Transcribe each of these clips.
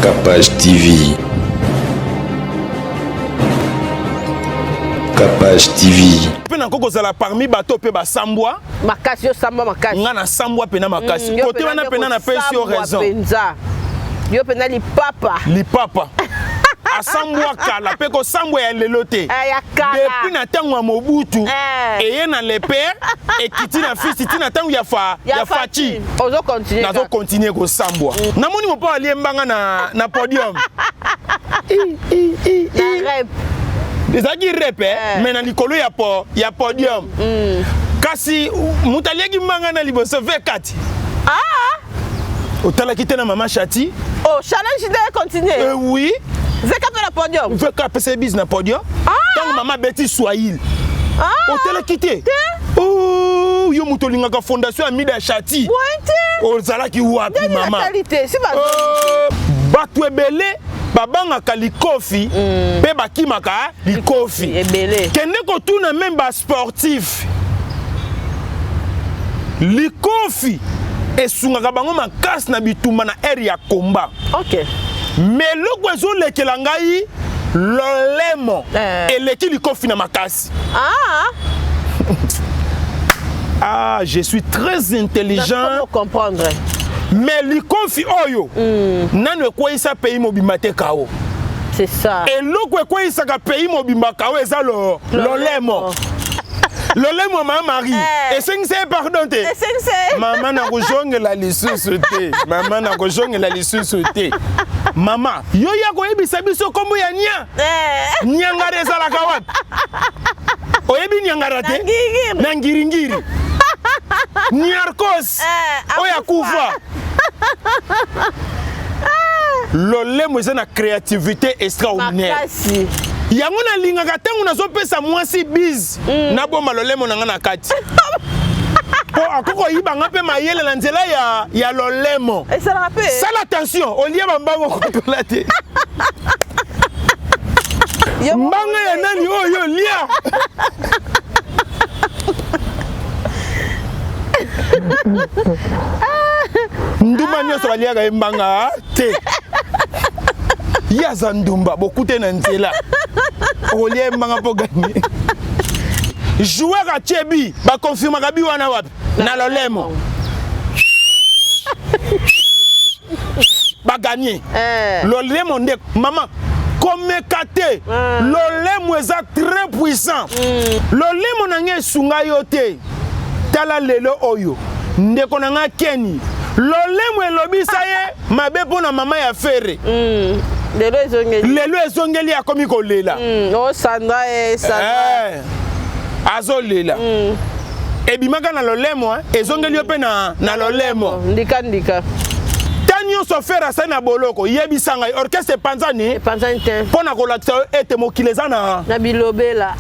Capage TV. Capage TV. Mpe nakoki kozala parmi bato mpe basambwa makasi yo sambwa makasi nga nasambwa mpena makasi mm, kote wana mpena napesi yo raison mpenza yo mpenza lipapa lipapa asambwa kala mpe kosambwa ya lelo te eh, ya kala depuis na ntango ya mobutu eh. eye na le père ekiti na fils ti na ntango ya, fa, ya, ya faci nazo continue kosambwa mm. namoni mopo alie mbanga na, na podium ezalaki rep eh? eh. mais na likolo ya, po, ya podium mm. kasi moto aliaki mbanga na liboso v4 ah! otalaki te na mama chati oh challenge nde continue eh, oui vk mpe na podium vk apesa ye bise na podium ntango ah. mama abeti swahili ah. otalaki te oh, yo moto olingaka fondation ya mida ya chati ozalaki wapi mama oh, bato ebele babangaka likofi mm. mpe bakimaka likofi kende kotuna meme basportif Likofi esungaka bango makasi na bitumba na ere ya combat. Okay. Mais eloko ezolekela ngai lolemo eh. eleki likofi na makasi. Ah. ah, je suis très intelligent. comprendre. Mais likofi oyo mm. nanu ekweyisa pays mobimba te kao. C'est ça. Eloko ekweyisaka pays mobimba kao eza lo, lolemo. Lolemo ya mama Marie eh. esengisa ye pardon te. Mama nakozongela lisusu te. Mama nakozongela lisusu te. Mama, yo ya koyebisa biso kombo ya nya. Eh. Nyangara ezalaka wapi? Oyebi nyangara te? Na ngiringiri. Niarkos eh, oyo akufa. Lolemo eza na créativité extraordinaire. Makasi. Yango nalingaka ntango nazopesa mwasi bise mm. nabomba lolemo na nga na kati mpo akoki koyiba nga mpe mayele na nzela ya, ya lolemo esalaka mpe sala attention olia bambango kotola te mbanga ya nani oyo lia ndumba nyonso baliaka ye mbanga te ye aza ndumba bokute na nzela okolia ye mbanga mpo ganye joueur atie bi bakonfirmaka bi wana wapi na lolemo baganye eh. lolemo nde mama komeka te eh. lolemo eza très puissant mm. lolemo na ngai esunga yo te tala lelo oyo ndeko na ngai keni lolemo elobisa ye mabe mpo na mama ya fere mm. lelo ezongeli lelo ezongeli akomi kolela mm. oh, Sandra, eh, Sandra. Eh, azolela mm. ebimaka na lolemo eh? ezongeli yo mpe na, na lolemo ndika ndika ta nyonso fere asali na boloko yebisa ngai orchestre epanzani epanzani te mpo na kolakisa yo ete mokili eza na na bilobela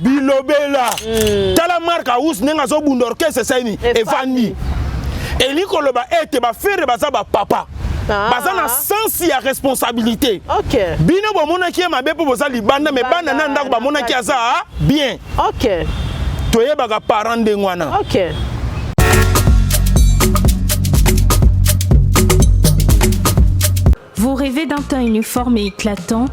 bilobela mm. tala mark aus ndenge azobunda orchestre esali nini efandi elingi koloba ete bafere baza bapapa ah. baza na sens ya responsabilité okay. bino bomonaki ye mabe mpo boza libanda me bana na ndako bamonaki aza bien okay. toyebaka parent ndenge wana okay. Vous rêvez d'un teint uniforme et éclatant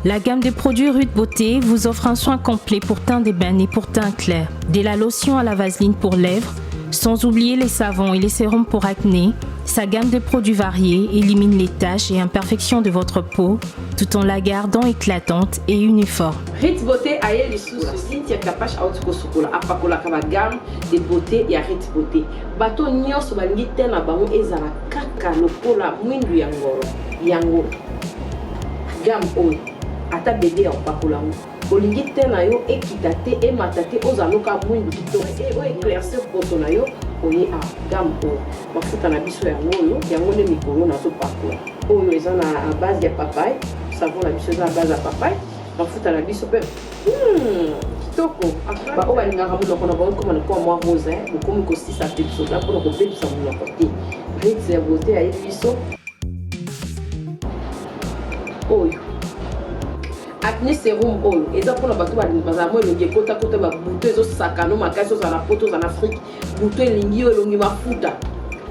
La gamme de produits Ruth Beauté vous offre un soin complet pour teint d'ébène et pour teint clair. De la lotion à la vaseline pour lèvres, sans oublier les savons et les sérums pour acné, sa gamme de produits variés élimine les taches et imperfections de votre peau tout en la gardant éclatante et uniforme. Ritz Beauté aye lisusu Cynthia Kapash auti kosukola apakolaka ba gamme de beauté ya Ritz Beauté. Bato nyonso balingi teint na bango ezala kaka lokola mwindu ya ngolo. Yango gamme oyo ata bebe ya kopakola yango olingi teint na yo ekita te emata te ozala loka mwindu kitoko e oyo eclaircir poso na yo oye a gamme oyo mafuta na biso yango oyo yango nde mikolo nazopakola oyo eza na base ya papaye savon na biso eza na base ya papaye mafuta na biso mpe hmm, kitoko baoyo balingaka monoko na bango ekoma lokola mwa rose bokomi kosisa pepsoda mpona kobebisa monoko te ritz ya beauté ayebi biso oyo acne serum oyo eza mpona bato bazala mwa elongi ekotakota babuto ezosakano makasi ozala na poto ozala na afrike buto elingi yo elongi mafuta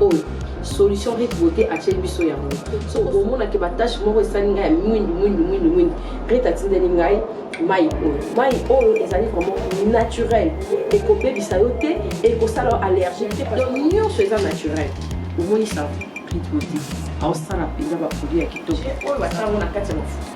oyo Solution Rit Beauté atieli biso yango. So omonake batache moko esali ngai ya mwindu mwindu mwindu mwindu, Rit atindeli ngai mai oyo. Mai oyo ezali vraiment naturel, ekobebisa yo te, ekosala yo allergique te, donc nyonso eza naturel. Omoni savon Rit Beauté aosala mpenza baproduit ya kitoko oyo batia yango na kati ya mafuta.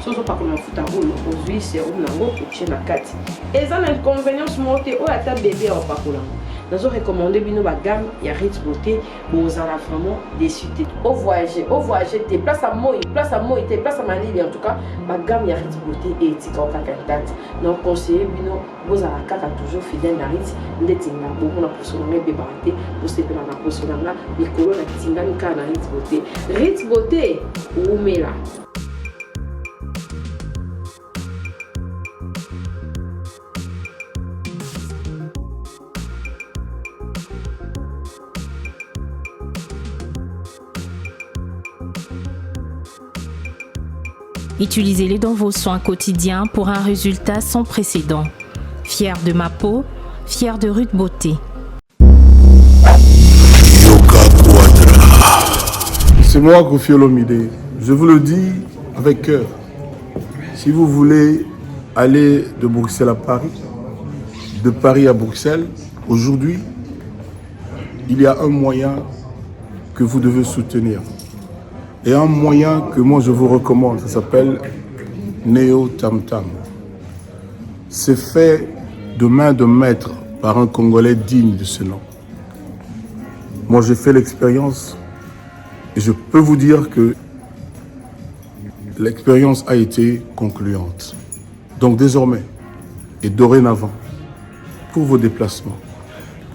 So ozopakola mafuta oyo, ozwi serum nango, otie na kati, eza na inconvenience moko te. Oyo ata bebe ya opakola yango. Nazo recommande bino bagamme ya Rit Beauté, bozala vraiment déçu te. Ovoyage, ovoyage te, place ya moi, place ya moi te, place ya malili, en tout cas bagamme ya Rit Beauté etika kaka intact. Na conseille bino, bozala kaka toujours fidèle na Rit. Ndeti nga, bomona poso na nga ebebaka te, bosepela na poso na nga mikolo natingami kaka na Rit Beauté. Rit Beauté, wumela. Utilisez-les dans vos soins quotidiens pour un résultat sans précédent. Fier de ma peau, fier de Ruth Beauté. C'est moi, Koffi Olomide. Je vous le dis avec cœur. Si vous voulez aller de Bruxelles à Paris, de Paris à Bruxelles, aujourd'hui, il y a un moyen que vous devez soutenir. Et un moyen que moi je vous recommande, ça s'appelle Neo Tam Tam. C'est fait de main de maître par un Congolais digne de ce nom. Moi, j'ai fait l'expérience et je peux vous dire que l'expérience a été concluante. Donc désormais et dorénavant, pour vos déplacements,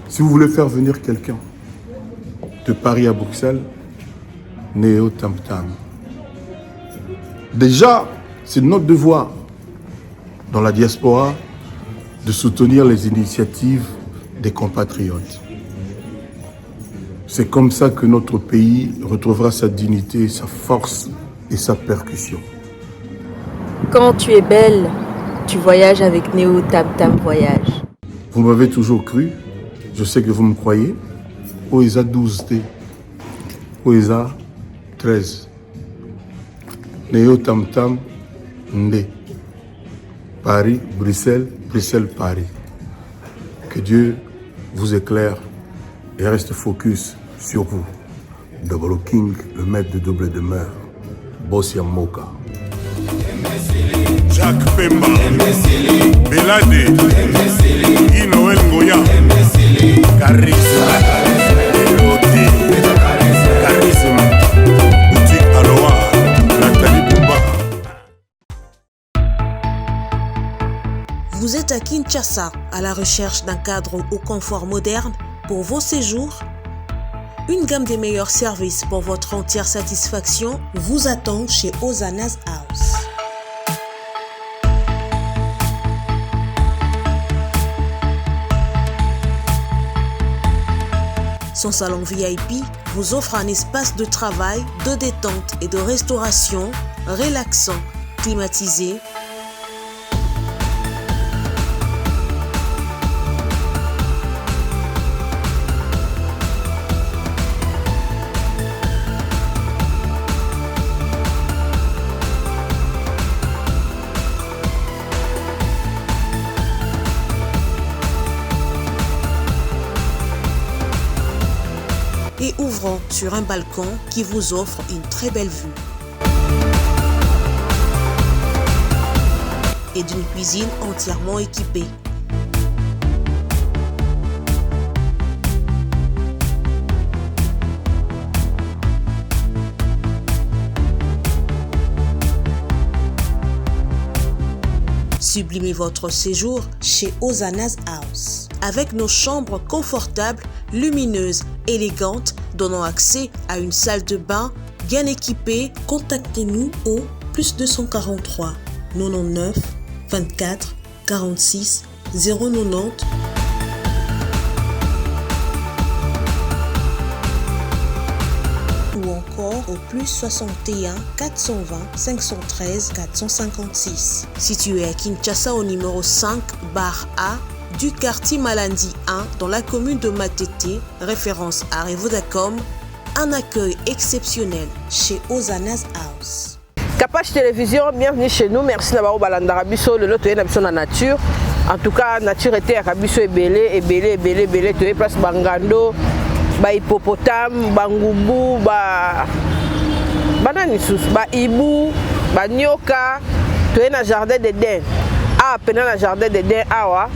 si vous voulez faire venir quelqu'un de Paris à Bruxelles, Néo Tam Tam. Déjà, c'est notre devoir dans la diaspora de soutenir les initiatives des compatriotes. C'est comme ça que notre pays retrouvera sa dignité, sa force et sa percussion. Quand tu es belle, tu voyages avec Néo Tam Tam Voyage. Vous m'avez toujours cru, je sais que vous me croyez. Oyo eza 12 te, oyo eza 13. Néo Tam Tam nde. Paris, Bruxelles, Bruxelles, Paris. Que Dieu vous éclaire et reste focus sur vous. Double King, le maître de double demeure. Bossia Moka. Jacques Pemba, Belade, Guy Noël Ngoya, Charisme, Elote, Charisme, Boutique Aloha, Nathalie Bouba. Vous êtes à Kinshasa à la recherche d'un cadre au confort moderne pour vos séjours? Une gamme des meilleurs services pour votre entière satisfaction vous attend chez Ozana's House. Son salon VIP vous offre un espace de travail, de détente et de restauration relaxant, climatisé, et ouvrant sur un balcon qui vous offre une très belle vue. Et d'une cuisine entièrement équipée. Sublimez votre séjour chez Ozana's House avec nos chambres confortables, lumineuses, élégantes, donnant accès à une salle de bain bien équipée. Contactez-nous au plus 243 99 24 46 090 ou encore au plus 61 420 513 456. Situé à Kinshasa au numéro 5 bar A du quartier Malandi 1 dans la commune de Matete, référence à Vodacom. Un accueil exceptionnel chez Ozana's House. Kapash Télévision, bienvenue chez nous. Merci na bao balandaka biso lelo toye na biso na nature. En tout cas, nature eteyaka biso ebele ebele ebele ebele toye place bangando, ba hippopotame, bangubu, ba banani lisusu, ba ibu, ba nyoka, toye na jardin d'Eden. Awa pena na jardin d'Eden awa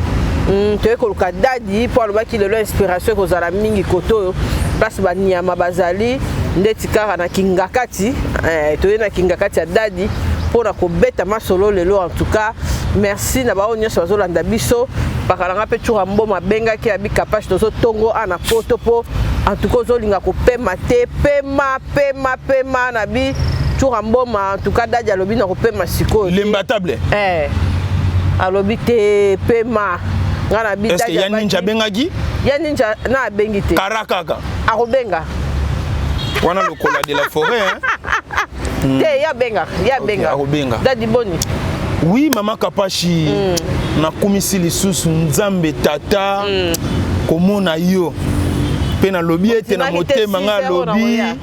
toye koluka dadi mpo alobaki lelo inspiration ekozala mingi koto oyo place banyama bazali ndeti kaka na kingakati eh, toye na kingakati ya dadi mpo na kobeta masolo lelo. En tout cas, merci na baoyo nyonso bazolanda biso. Pakala nga mpe Tshoura Mboma abengaki abi Kapash tozotongo a na poto mpo en tout cas ozolinga kopema te, pema pema pema na bi Tshoura Mboma. En tout cas, dadi alobi na kopema sikoyo te. L'imbattable. Eh, alobi te pema nga na bi. Est-ce que ya ninja abengaki? Ya ninja na abengi te. Kara kaka. Akobenga. Wana lokola de la forêt, hein? Te, ye abenga, ye abenga. Akobenga. Dadi, boni? Oui, mama Kapashi, nakumisi lisusu Nzambe tata komona yo mpe nalobi ete na Ondimaki te motema nga 6 heures alobi na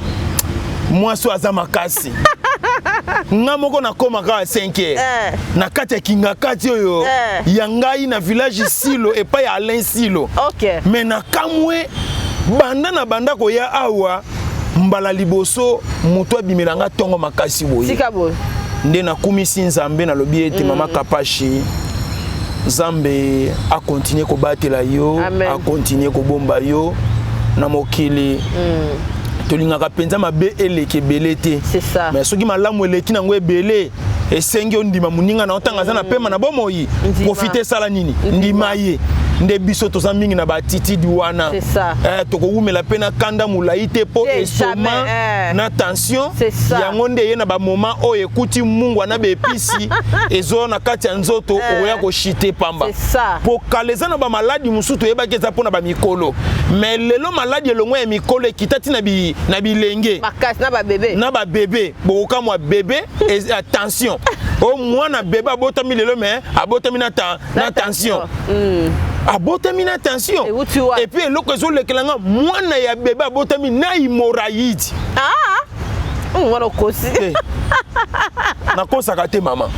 mwasi oyo aza makasi. Nga moko nakóma kaka 5 heures na kati ya kingakati oyo ya ngai na village Silo epai ya Alain Silo. Me nakamwe banda na banda koya awa, mbala liboso moto abimela nga ntongo makasi boye. Tika boye. Nde nakumisi Nzambe, nalobi ete mama Kapashi, Nzambe akontinue kobatela yo. Amen. Akontinue kobomba yo na mokili. Tolingaka mpenza mabe eleki ebele te, C'est ça. mais soki malamu eleki nango ebele, esengi ondima moninga na yo ntango aza na pema na bomoi. Ndima. Profite, esala nini, ndima ye. Nde biso toza mingi na baattitude wana. C'est ça. Eh, tokowumela mpe na kanda molai te mpo Te, estomac jamais, eh. na tension. C'est ça. Yango nde ye na bamoment oyo ekuti mungwa na baepisi ezo na kati ya nzoto, okoya koshite pamba. C'est ça. Po kala eza na bamaladi mosusu toyebaki eza mpona bamikolo, mais lelo maladi elongo ya mikolo ekita ti na bilenge. Makasi na babebe. Na babebe, bokokamwa, bebe attention o mwana bebe abotami lelo, mais abotami na tension, abotami na tension. Ewuti wapi? Et puis eloko ezolekela nga, mwana ya bebe abotami na hémorroïde. Ah, wana okosi. Te, nakosaka te, mama.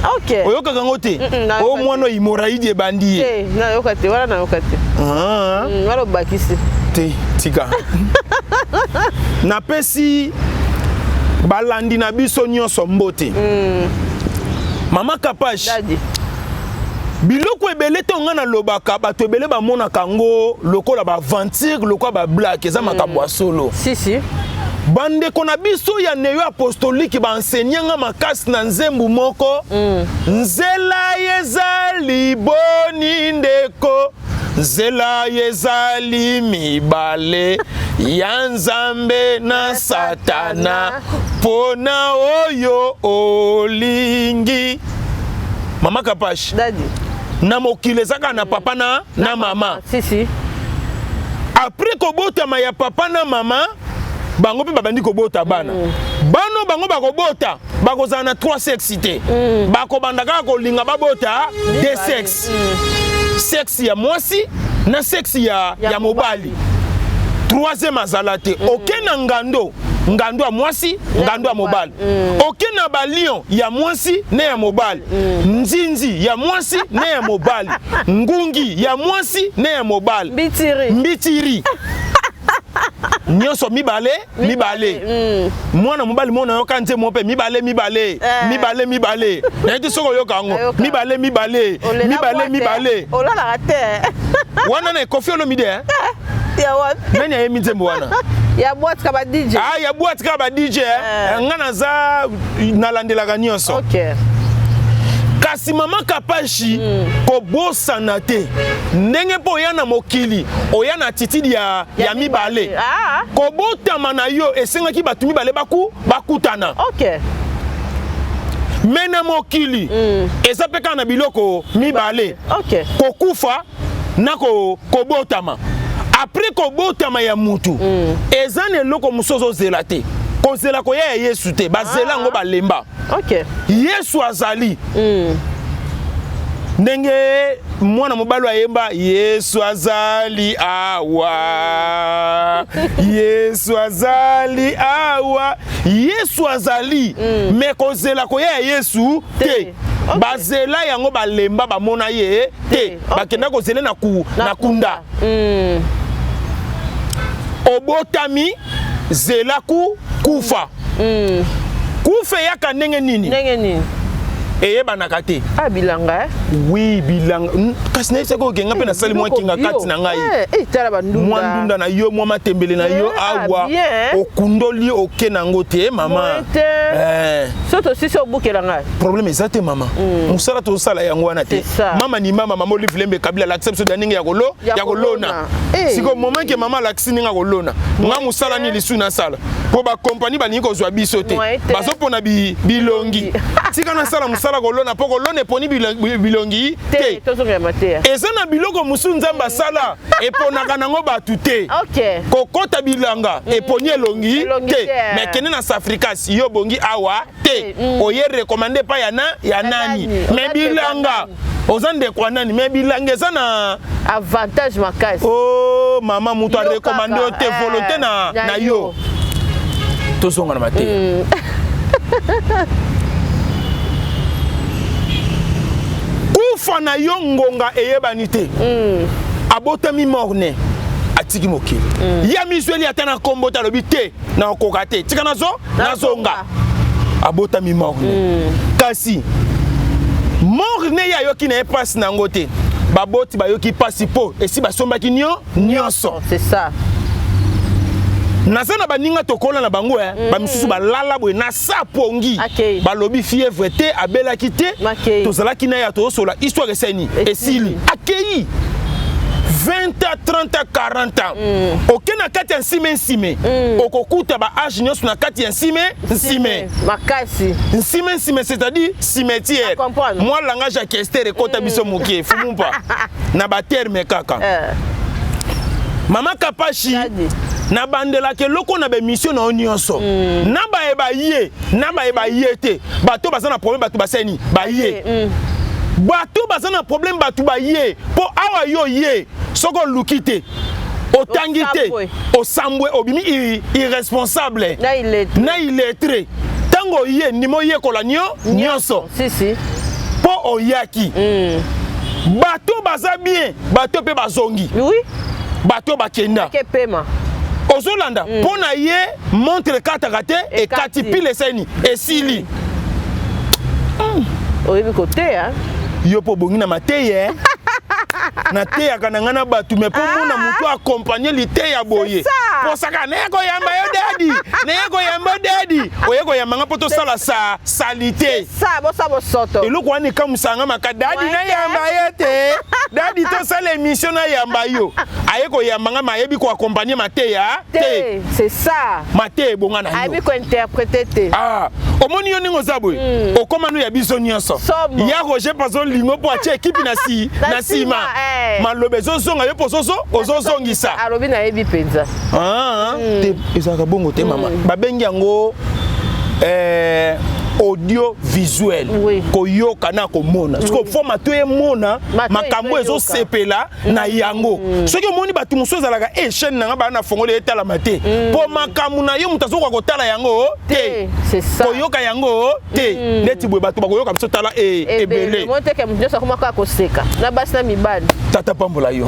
Oyokaka yango te? Nayoka O mwana hémorroïde ebandi ye. Te, nayoka te wana, nayoka te. Ah. Wana obakisi. Te, tika. Napesi balandi na biso nyonso mbote. Mama Kapash, Dadi. Biloko ebele te nga nalobaka, bato ebele bamonaka yango lokola baaventure, lokola bablagues. Eza makambo ya solo. Si si. Bandeko na biso ya neo apostolique baenseigne nga makasi na nzembo moko: "Nzela ezali boni ndeko, nzela ezali mibale, ya Nzambe na Satana, mpona oyo olingi." Mama Kapash, Dadi. na mokili eza kaka na papa na mama. Si si. Après kobotama ya papa na mama, bango mpe babandi kobota bana. Bano bango bakobota, bakozala na 3 sexe te. Bakobanda kaka kolinga babota deux sexe, sexe ya mwasi na sexe ya mobali. Troisième azala te. Oke na ngando, ngando ya mwasi, ngando ya mobali. Oke na balion, ya mwasi na ya mobali. Nzinzi, ya mwasi na ya mobali. Ngungi, ya mwasi na ya mobali. Mbitiri. Mbitiri nyonso mibale mibale. Mwana mobali mona oyoka nzembo mpe mibale mibale. Mibale mibale, nayebi te soki oyoka yango. Nayoka. Mibale mibale. Olela Mibale boîte, mibale. olalaka te. Wana na ekofi Olomide, eh? Ya wapi? Nani ayembi nzembo wana? Ya boîte ka ba DJ. Ah, ya boîte kaka ba DJ, eh? Eh. Nga naza nalandelaka nyonso. Kasi mama Kapashi, kobosana te ndenge mpo oya na mokili, oya na attitude ya mibale. Kobotama na yo esengaki bato mibale bakutana. Me na mokili eza mpe kaka na biloko mibale: kokufa na kobotama. Après kobotama ya mutu, eza na eloko mosusu ozozela te, kozela koya ya Yesu te. Bazela yango balemba. Yesu azali ndenge. Mwana mobali ayemba Yesu azali awa, Yesu azali awa, Yesu azali mm. Me kozela koya ya Yesu te, te. Okay. Bazela yango balemba bamona ye te, te. Okay. Bakenda kozela na, ku, na, na kunda mm. Obotami zela ku kufa mm. Kufa eyaka ndenge nini? Ndenge nini? Eyebanaka te. Ah, bilanga eh? Oui, bilanga. Kasi nayebisaki okenga mpe nasali mwa kinga kati na ngai. Eh, eh, tala bandunda. Mwa ndunda na yo, mwa matembele na yo ah, awa. Okundoli oke nango te mama. Te. Eh. So tosisi obukela ngai. Problème eza te mama. Mosala tozosala yango wana te. Mama ni mama, mama Olive Lembe Kabila alakisa biso da ndenge ya kolo ya kolona. Siko moment ke mama alakisi ndenge ya kolona. Nga mosala ni lisu nasala. Mpo bakompani balingi kozwa biso te, bazopona bilongi. Tika nasala mosala kolona, mpo kolona eponi bilongi te. Eza na biloko mosusu Nzambe asala eponaka nango bato te. Kokota bilanga eponi elongi te. Mais kende na Safricas, yo bongi awa te. Oye recommande epai ya na ya nani? Mais bilanga oza ndeko ya nani? Mais bilanga eza na avantage makasi. Oh mama, moto arekomande yo te, volonté na, na yo. Tozonga na mateya. Kufa na yo ngonga eyebani te. Abotami morne, atiki mokili. Ya mizweli ata na kombo te, alobi te nakokoka te, tika nazo nazonga. Abotami morne. Kasi morne ye ayoki na ye mpasi na yango te. Baboti bayoki mpasi mpo esi basombaki nyonso. C'est ça. Naza na baninga tokola na bango eh. Bamisusu balala boye na sa pongi. Balobi fièvre te, abelaki te. Tozalaki na ye tozosola histoire eseni esili akei 20 ans, 30 ans, 40 ans. Oke na kati ya nsime nsime, okokuta ba age nyonso na kati ya nsime nsime. Makasi. Nsime nsime, c'est-à-dire cimetière. Mwa langage ya Kester ekota biso moke fumumpa na baterme kaka. Mama Kapashi, nabandelaka eloko na bemission na yo nyonso. Na bayeba ye, na bayeba ye te. Bato baza na problème, bato baseni baye. Bato baza na problème, bato baye. Po awa yo ye, soki oluki te, otangi te, osambwe, obimi irresponsable na illettré. Ntango ye ndima oyekola nyonso. Si, si. Po oyaki. Bato baza bien, bato mpe bazongi. Oui. Bato bakenda. Pema. Ozolanda mpo na ye montre ekataka te, ekati pile eseni esili. Oyebi koteya. Yo mpo obongi na mateya. Nateyaka na ngai na bato, me mpo mona motu akompagne liteya boye. Posaka naye koyamba yo dadi, naye koyamba yo dadi. Oye koyamba nga mpo tosala sa salite. Eloko wana ekamwisaka nga maka. Dadi nayamba ye te. Dadi tosala émission nayamba yo. Aye koyamba nga, ma ayebi koakompagne mateya te. C'est ça. Mateya ebonga na yo. Ayebi kointerprete te. Ah, omoni yo ndenge oza boye. Okoma no ya biso nyonso. Ya Roger Pazo lingo mpo atie ekipi na si na nsima. Maloba ezozonga yo mpo ozozongisa. Alobi nayebi mpenza. Ah, te ezalaka bongo te mama. Babengi yango audio visuel. Koyoka na komona. Siko fo mato emona makambo ezosepela na yango. Soki omoni bato mosusu ezalaka e chaîne nanga baa na fongoli etalama te. Po makambo na yo moto azokoka kotala yango te. Koyoka yango te. Neti boye bato bakoyoka biso tala ebele. Moteke moto nyonso akoma kaka koseka na basi na mibali. Tata pambola yo.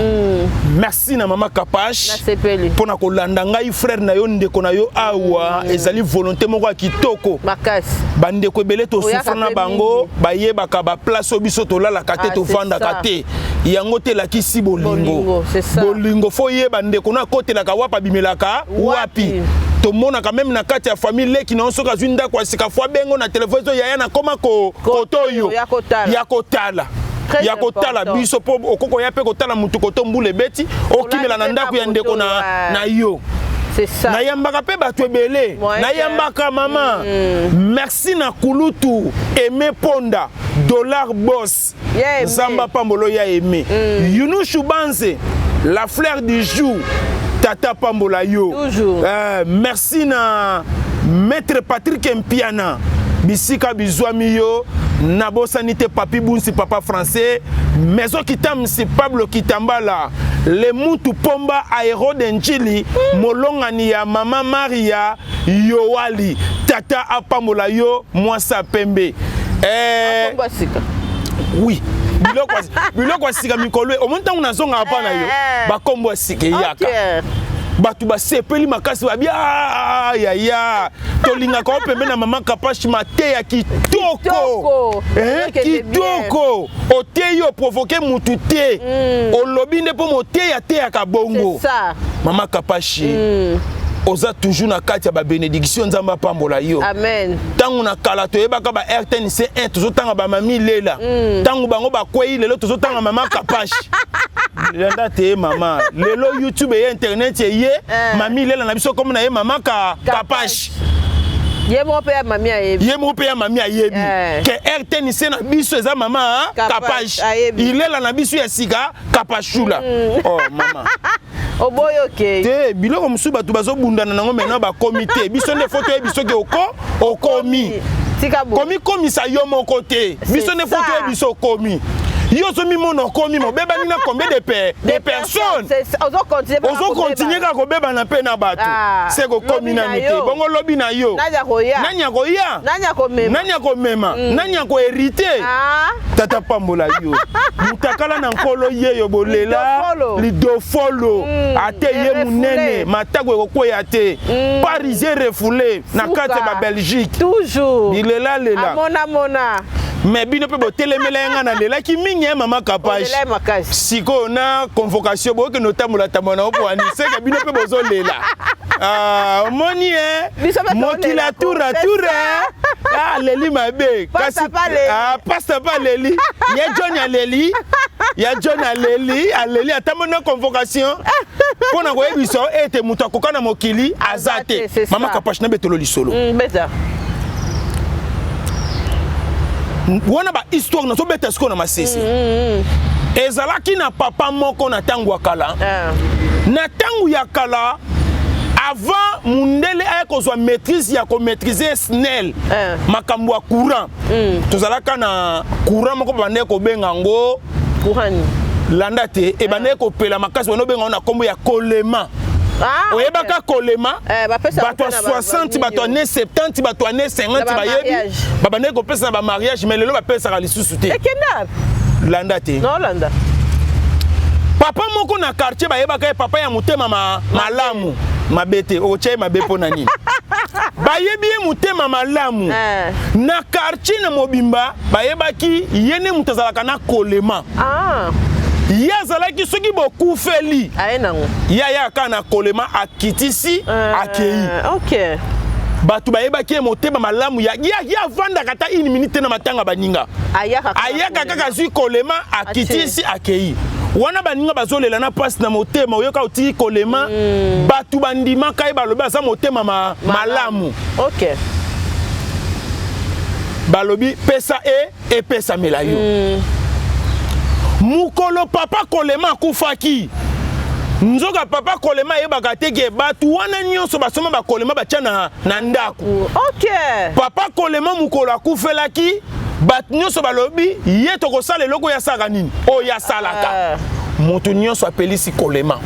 Merci na mama Kapash. Nasepeli. Mpona kolanda ngai frère na yo, ndeko na yo awa, ezali volonté moko ya kitoko. Makasi. Bandeko ebele tosufra na bango, bayebaka ba place oyo biso tolalaka te, tovandaka te. Yango te elakisi bolingo. Bolingo fo yeba ndeko na akotelaka wapi, abimelaka wapi. Tomonaka meme na kati ya famille leki na yo soki azwi ndako ya sika fo abengo na telefone ezo yaya na koma koto oyo ya kotala. Ya kotala biso po okoko ya pe kotala mutu koto mbula ebeti okimela na ndako ya ndeko na yo. Nayambaka pe bato ebele. Nayambaka mama. Merci na kulutu Aimé Ponda, Dollar Boss. Nzamba pambolo ya Aimé. Yunushu Banze, la fleur du jour. Tata pambola yo. Merci na Maître Patrick Mpiana. Bisika bizwami yo. Nabosani te Papi Bunsi, papa français, Maison Kitamsi, Pablo Kitambala, le Mutu Pomba Aero de Njili, molongani ya Mama Maria Yoali, tata apambola yo mwasa pembe. Eh, oui. Biloko biloko ya sika mikolo omoni ntango nazongaka mpa na yo eh, eh. bakombo ya sika eyaka okay. Bato basepeli makasi babi ah, yaya tolingaka yo pembe na mama Kapashi, mateya kitoko eh, kitoko oteyi oprovoke mutu te mm. Olobi nde mpo moteya ateyaka bongo. Mama Kapashi oza toujours na kati ya babénédiction, Nzambe apambola yo. Amen. Ntango na kala toyebaka ba RTNC 1, tozotanga bamami lela ntango bango bakwei, lelo tozotanga mama Kapashi. Landa te mama, lelo YouTube eye, internet eye eh. Mami lela na biso komo na ye mama ka Kapashi. Ye moko mpe ya mami ayebi. Ye moko mpe ya mami ayebi eh. Ke RTNC na biso eza mama Kapashi, ilela na biso ya sika Kapashula. Oh mama. Oboyi okei. Te, biloko mosusu bato bazobundana nango maintenant bakomi te. Biso nde fo toyebi soki oko okomi. Komikomisa yo moko te, biso nde fo toyebi so okomi. Yo ozomimona okomi, mobebani na combien de, pe, de personnes? Ozokontinue kaka kobebana mpe na bato ah, se kokomi nanu te. Bongo lobi na yo nani akoya? Nani akomema? Nani akoherite? Ah. Tata pambola yo, mutakala na nkolo yeyo bolela lidofolo ate ye munene matako ekokweya te. Parisien refoulé na kati ya babelgique. Toujours. Bilelalela. Amonamona. Mais bino mpe botelemela ye, nga nalelaki mingi ya mama Kapashi. Sikoyo na convocation boyokende otambola tambola na opoani seke bino mpe bozolela. Ah, omoni e mokili ya tour a tour aleli mabe kasi pasta mpe aleli ye John aleli ya John aleli aleli atamboli na convocation mpo na koyebisa ete moto akoka na mokili aza te. Mama Kapashi, nabetolo lisolo wana, bahistoire nazobeta sikoyo na masese. Ezalaki na papa moko na ntango ya kala. Na ntango ya kala, avant mundele aya kozwa maîtrise ya komaîtrise SNEL, makambo ya courant, tozalaka na courant moko babandaki kobenga yango landa te, ebandaki kopela makasi, banda obenga yango na nkombo ya kolema. Ah, oyebaka kolema? Bato ya 60, bato ane 70, bato ane 50 bayebi. Babandaki kopesa na bamariage, mais lelo bapesaka lisusu te. Landa te. Papa moko na quartier bayebaka ye papa ya motema ma, malamu. Mabe te, okotya ye mabe mpo na nini? Bayebi ye motema malamu na quartier na mobimba. Bayebaki ye nde moto azalaka na kolema. Ye azalaki soki bokufeli, ye ayaka kaka na kolema, akitisi, akei. Bato bayebaki ye motema malamu. Ya ye avandaka ata une minute te na matanga baninga, ayaka kaka, azwi kolema, akitisi, akei. Wana baninga bazolela na mpasi na motema, oyoka otiki kolema. Bato bandimaka ye, balobi aza motema ma, malamu. Balobi pesa e epesamela yo. Mokolo papa kolema akufaki, nzoka papa kolema ayebaka te ke bato wana nyonso basomba bakolema batya na ndako. Papa kolema, mokolo akufelaki, bato nyonso balobi ye tokosala eloko oyo asalaka nini, oyo asalaka. Moto nyonso apelisi kolema,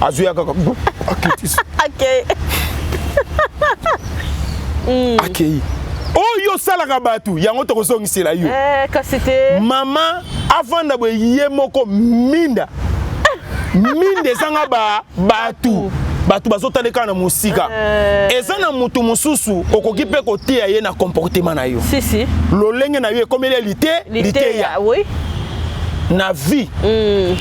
azwi ya kaka, akitisi, akei. Oyo osalaka bato yango tokozongisela yo. Eh, kasi te. Mama avanda boye ye moko, minda minda ezanga ba bato bato bazotala kaka na mosika. Eza na motu mosusu okoki mpe koteya ye na comportement na yo. Si, si. Lolenge na yo ekomeli lite liteya. Na vie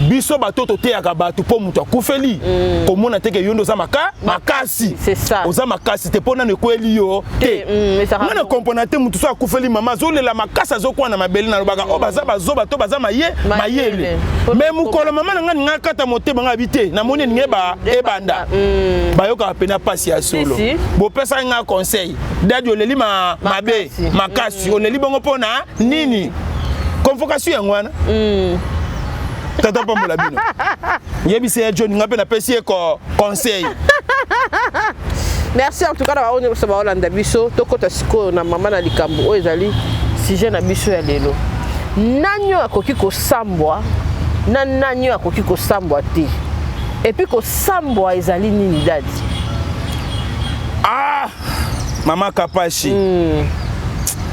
biso bato toteyaka bato mpo moto akufeli komona te ke yo nde oza maka makasi. Oza makasi te mpo nano ekweli yo te. Nga na comprendre te, motu so akufeli, mama azolela makasi, azokwa na mabele, nalobaka oyo baza bazoba to baza maye mayele. Mais mokolo mama na nga ninga akata motema, nga abi te, namoni eninga eba ebanda bayokaka mpena mpasi ya solo. Bopesaki nga conseil, dadi oleli ma mabe makasi, oleli bongo mpo na nini? Convocation yango wana. Tata pambola bino. Yebisa ya John, nga mpe napesi ye conseil. Merci en tout cas na bango nyonso baolanda biso. Tokɔta sikoyo na mama na likambo oyo ezali Sujet na biso ya lelo. Nani oyo akoki kosambwa na nani oyo akoki kosambwa te? Et puis kosambwa ezali nini dadi? Ah! Mama Kapashi.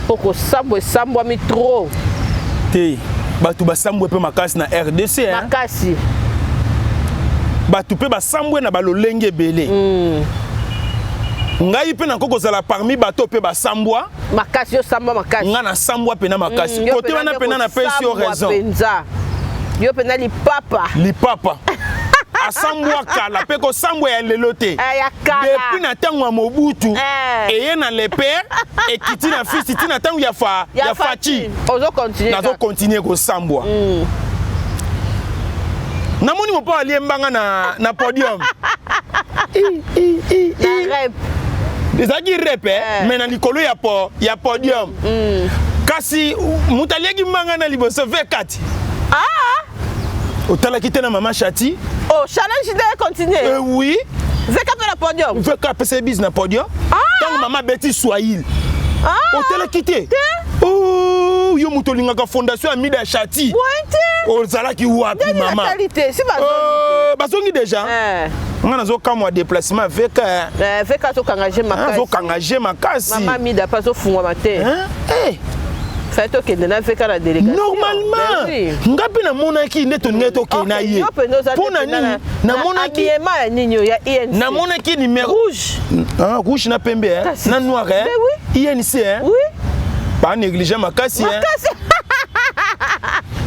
Po kosambwa esambwami trop. Te. Bato basambwe mpe makasi na RDC. Hein? Makasi. Bato mpe basambwe na balolenge ebele. Ngai mpe nakoki kozala parmi bato mpe basambwa. Makasi, yo sambwa makasi. Nga nasambwa mpena makasi. Kote wana mpena napesi yo raison. Penza. Yo mpena lipapa. Lipapa. Asambwa kala mpe kosambwa ya lelo te. Ya kala. Depuis na ntango ya Mobutu, eye na le père, ekiti na fils, ti na ntango ya fa, ya Fatshi. Ozo continuer. Nazo continuer kosambwa. Namoni mopo alie mbanga na podium. Na rep. Ezalaki rep, mais na likolo ya po, ya podium. Kasi moto aliaki mbanga na liboso V4. Otalaki te na mama Chati. Oh, challenge de continuer. Oui. V4 na podium. V4 apesa bise na podium. Tango mama Betty Swahili. Otalaki te. Oh, yo moto olingaka fondation ya Mida Chati. Ozalaki wapi mama? Bazongi déjà. Nga nazokamwa déplacement VK. VK azokanga je makasi. Azokanga je makasi. Mama Mida pa azofungwama te. Fallait tokende na VK na délégation. Normalement. Nga mpe namonaki nde tolingai tokende na ye. Mpo na nini? Namonaki ya nini ya INC. Namonaki numéro rouge. Ah, rouge na pembe hein. Na noir hein. Oui. INC hein. Oui. Pas négligé makasi hein. Makasi.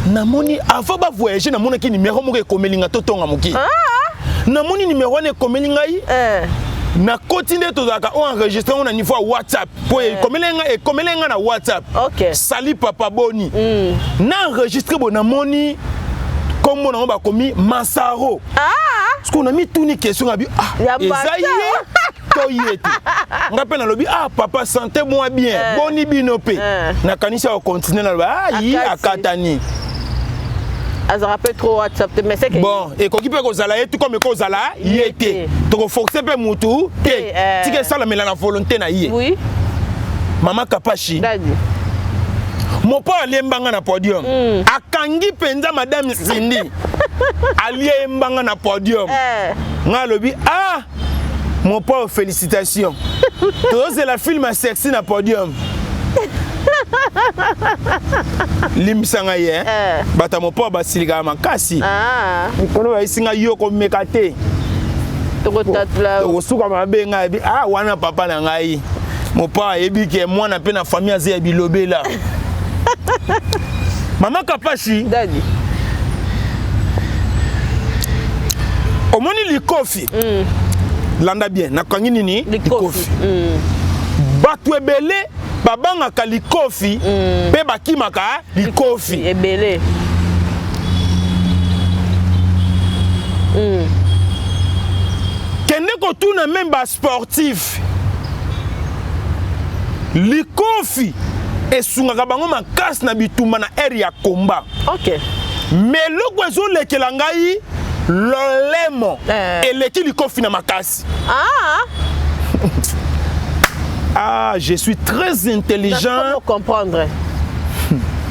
Namoni avant ba voyager namonaki numéro moko ekomeli nga totonga moki. Namoni numéro wana ekomeli ngai. Na koti nde tozalaka o enregistré ngo na niveau ya WhatsApp. Po ekomeli nga na WhatsApp. Sali papa boni. Na enregistré bo namoni kombo nango bakomi Masaro. Parce qu'on a mis tout ni question ngabi ah eza ye to ye te. Nga pe nalobi ah papa santé moi bien. Boni bino pe. Nakanisi ya continuer nalobi ah yi akatani. Azara pe trop WhatsApp te mais c'est que bon ekoki pe kozala ye tout comme ekozala ye te. Toko forcer pe mutu te. Tika esalamela na volonté na ye. Oui. Mama Kapashi. Daddy. Mopo aliembanga na podium. Akangi penza madame Cindy. Aliembanga na podium. Nga alobi ah Mopo félicitations. Tozela film ya sexy na podium. Limbisa ngai ye. Bato ya mopo basilikaka makasi. Mikolo bayisi ngai yo komeka te. Tokosuka mabe ngai bi ah wana papa na ngai. Mopo ayebi ke mwana pe na famille aze ya bilobela. Mama Kapashi. Daddy. Omoni likofi. Landa bien, nakangi nini? Likofi. Bato ebele babangaka likofi pe bakimaka likofi. Ebele. Kende kotuna même ba sportif. Likofi esungaka bango makasi na bitumba na aire ya combat. Mais eloko ezolekela ngai lolemo eleki likofi na makasi. Ah, je suis très intelligent. Comment comprendre?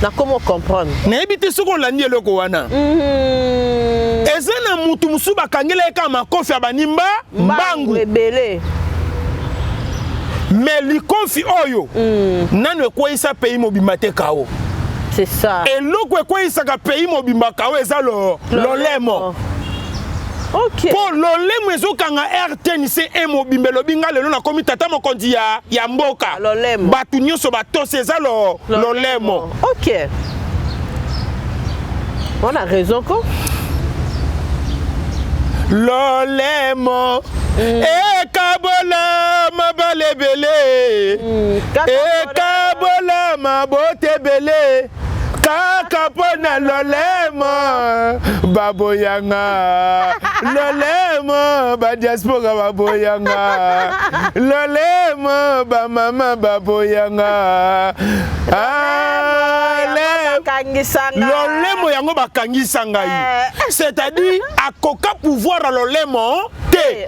Na comment comprendre? Nayebi te soki olandi eloko wana. Eza na mutu mosusu bakangela ye kaka makofi ya banimba mbangu. Ebele. Mais likofi oyo nanu ekweyisa pays mobimba te kao. C'est ça. Eloko ekweyisaka pays mobimba kao eza lolemo. Po lolemo ezokanga RTNC e mobimba elobi nga lelo nakomi tata mokonzi ya mboka. Bato nyonso batosi eza lolemo. On a raison ko. Lolemo ekabola mabalebele ekabola mabotebele kaka mpona lolemo baboyanga lolemo ba diaspora baboyanga lolemo ba mama baboyanga lolemo yango bakangisa ngai c'est-à-dire akoka pouvoir ya lolemo te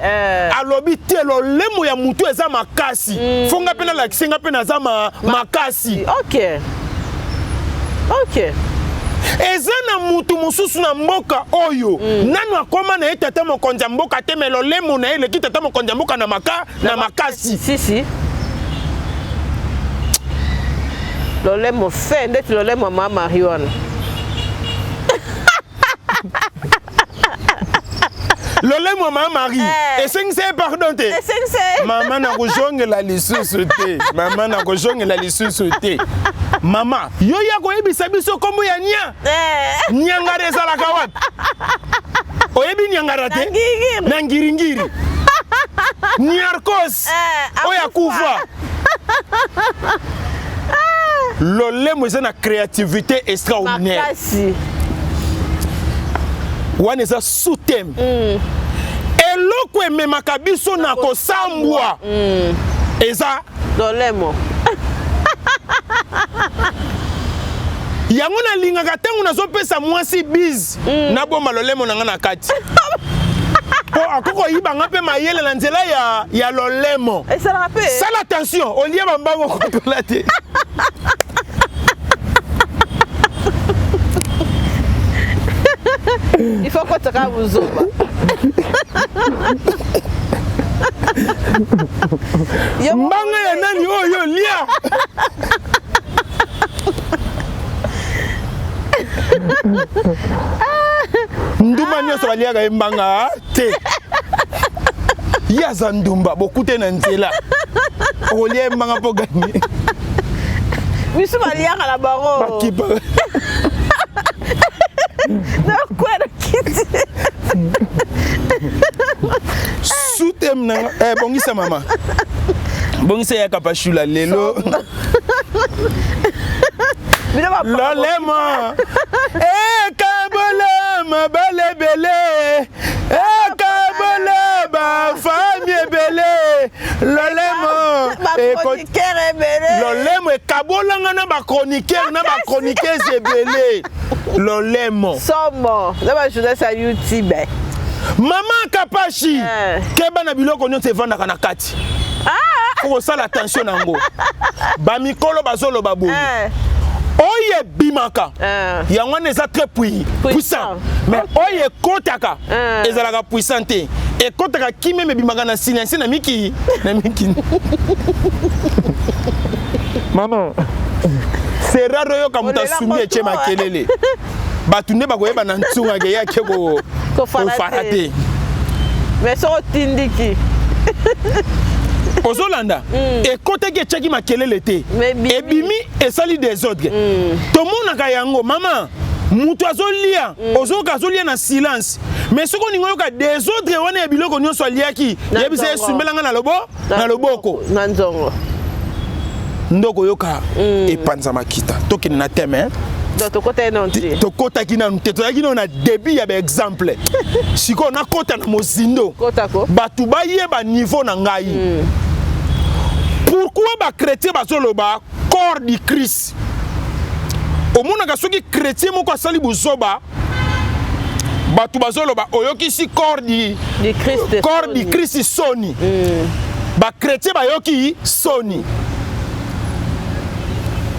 alobi te lolemo ya mutu eza makasi fonga mpe nalakisi nga mpe naza makasi. Ok. Eza na mutu mosusu na mboka oyo mm. nanu akoma na ye tata mokonzi ya mboka te me lolemo na ye eleki tata mokonzi ya mboka na, maka, na makasi si, si. Lolemo fe ndeti lolemo ya mama Marie wana. Lolemo ya mama Marie eh. Esengisa ye pardon te. Mama nakozongela lisusu te, mama nakozongela lisusu te. Mama yo ya koyebisa biso nkombo ya nia eh. Niangara ezalaka wapi? Oyebi niangara te? Na ngiringiri. Niarkos eh, oyo akufa. Lolemo eza na créativité extraordinaire. Makasi. Wana eza sous-thème. Eloko ememaka biso na kosambwa eza lolemo. Yango nalingaka ntango nazopesa mwasi bise nabomba lolemo na nga na kati mpo akoki koyiba nga mpe mayele na nzela ya lolemo. Esalaka mpe. Sala attention, olia bambango kotola te. Il faut kotaka buzoba. Mbanga ya nani oyo lia? Ndumba nyonso baliaka ye mbanga te. Ye aza ndumba, bokute na nzela okolia ye mbanga mpo ganye. Biso baliaka na bango. Bakipa. Nakwela kiti. Sous-thème na eh, bongisa mama. Bongisa ya kapashula lelo. Lolemo ekabola mabala ebele, ekabola bafami ebele. Lolemo lolemo ekabolanga na bachroniqueur na bachroniqueuse ebele. Lolemo somo na bajournaliste ya YouTube. Mama Kapashi, keba na biloko nyonso evandaka na kati. Faut kosala attention na yango. Bamikolo bazoloba boye, oyo ebimaka yango wana eza très puissant, mais oyo ekotaka ezalaka puissant te. Ekotaka kimia, me ebimaka na silencie na miki na miki. Mama, c'est rare oyoka moto asumbi etie makelele. Bato nde bakoyeba na ntunga ke ye ake kofara te. Mais soki otindiki ozolanda ekotaki etiaki makelele te, ebimi esali désordre. Tomonaka yango mama, moto azolia, ozoyoka azolia na silence, mais soki olingi oyoka désordre wana ya biloko nyonso aliaki, yebisa esumbelanga na lobo na loboko na nzongo ndoko oyoka epanza makita. Tokende na thème. Tokotaki nanu te. Tokotaki nanu te, tozalaki nano na début ya baexemple. Sikoyo nakota na mozindo, bato bayeba niveau na ngai. Pourquoi bachrétien bazoloba corps du Christ? Omonaka soki chrétien moko asali buzoba, bato bazoloba oyokisi corps du corps du Christ soni. Bachrétien bayoki soni.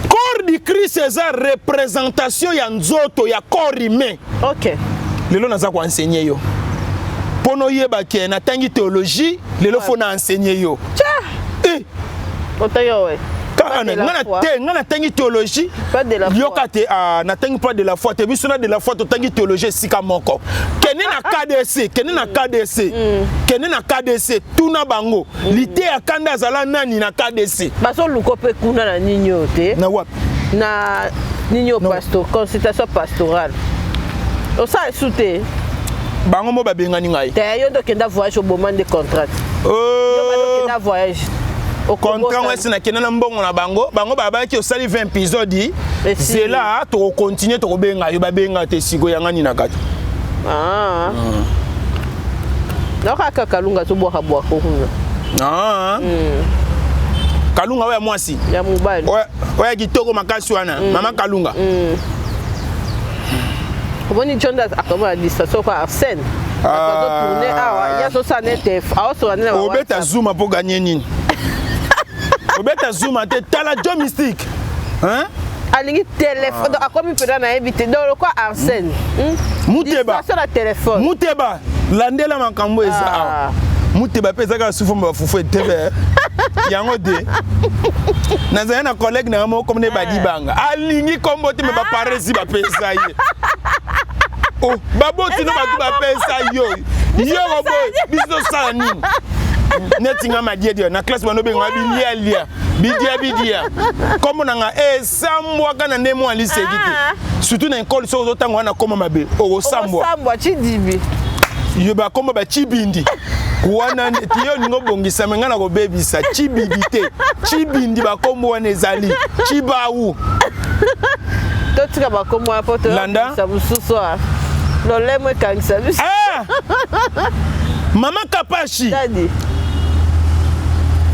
Corps du Christ eza représentation ya nzoto ya corps humain. Ok. Lelo naza koenseigner yo mpo noyeba ke natangi théologie. Lelo faut na enseigner yo. Eh. Te, nga natangi théologie, yoka te. Natangi pas de la foi te. Biso na de la foi totangi théologie esika moko. Kende na KDC, kende na KDC, kende na KDC, tuna bango liteya kanda azala nani na KDC. Bazoluka mpe kuna na nini oyo te. Na wapi? Na nini oyo, pastor, consultation pastorale osala esu te. Bango mo babengani ngai. Te, yo nde okenda voyage, oboma nde contrat. Yo okenda voyage. Contrat ngo esi nakende na mbongo na bango. Bango babaki osali 20 épisode, zela tokocontinue, tokobenga yo. Babenga te. Sikoyo yanga nini na kati? Naokaka Kalunga azobwaka bwaka kuna. Kalunga oyo ya mwasi? Ya mobali. Oyo ya kitoko makasi wana, mama Kalunga. Omoni John akoma na distraction kwa Arsène azotourne awa, ye azosala nete aosola nde. Obeta zuma mpo ganye nini? Obeta zuma te. Tala, jo mystique, hein? Alingi téléphone, donc akomi mpenza nayebi te, donc lokwa Arsène. Muteba. Distraction na téléphone. Muteba, landela makambo eza awa. Muteba mpe eza kaka sufomba bafufu etebe yango te. Nazali na collègue na nga moko komne Badibanga, alingi kombo te, me baparesi bapesa ye. Oh, baboti no bato bapesa yo yoko boye, biso tosala nini? Neti nga Madiedio, na classe bano benga bilialia, bidia bidia. Kombo na nga esambwaka na nde mwa liseki te, surtout na ekole. Soki ozotanga wana koma mabe, okosambwa. Osambwa Chidibi. Yo bakoma bacibindi wana neti yo olingi obongisa, me ngai na kobebisa cibidi te, cibindi. Bakombo wana ezali cibawu. Totika bakombo wana mpo Landa. toyokisa mosusu a lolemo ekangisa biso. Ah! Mama Kapashi. Dadi.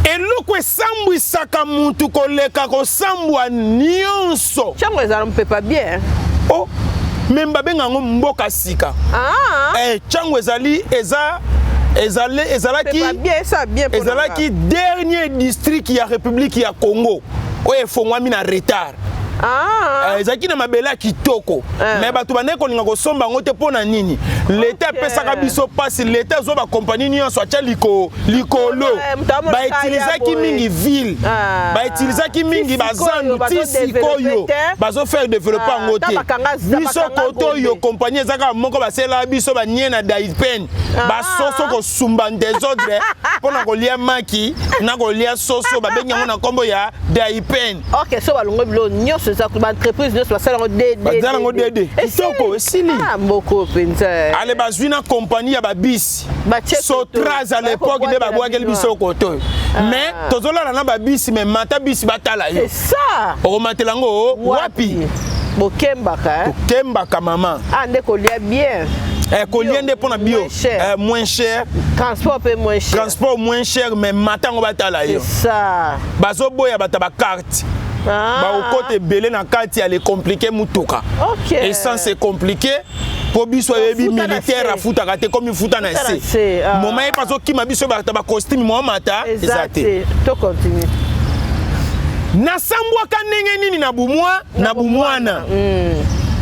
Eloko esambwisaka mutu koleka kosambwa nyonso, ntango ezala mopepa bien. Oh, me babenga yango mboka sika. Ah. Eh, ntango ezali eza ezali ezalaki Pepa bien, esa bien mpo na ezalaki dernier district ya République ya Congo oyo efongwami na retard. Ah. Eh, ezalaki na mabele ya kitoko, Ah. me bato bandeki kolinga kosomba yango te. Mpo na nini? Leta apesaka biso mpasi. Leta azwa bakompani nyonso, atya likolo. Eh, moto amonaka Bautilisaki ya boye. mingi ville, Ah. bautilisaki mingi Ti sikoyo bazandu. Ti sikoyo bazodevelope te. bazofaire développer Ah, yango ta te. Biso bakanga kote oyo, Gombe. kompani eza kaka moko, basalelaka biso banie na daipen, basoso kosumba désordre mpo na kolia maki na kolia soso. Babengi yango na nkombo ya daipen. Ok, so balongo biloko nyonso eza baentreprise nyonso, basala yango DD. Basala yango DD. Kitoko, esili. Ah, mboko mpenza. Ale, bazwi na kompani ya babisi Batie Sotraz à koto. l'époque nde babwakeli biso koto oyo, mais tozolala na babisi, mais mata bisi batala yo. C'est ça. Okomatela yango wapi? Bokembaka, eh? Tokembaka, mama. Ah, nde kolia bien. Eh, kolia nde mpo na bio. Moins cher. Eh, moins cher. Transport mpe moins cher. Transport moins cher, mais mata yango batala yo. C'est ça. Bazoboya bato ya bacarte. Ah. Bakokota ebele na kati ya le compliqué mutuka. Essence est compliqué mpo biso ayebi Afuta na militaire se. afutaka te, komi futa na Futa na se. se, ah. Moma ye mpe azokima biso bato ya bacostume, mwa mata eza eza te. te, to continue. Nasambwaka ndenge nini na bumwa na bumwana?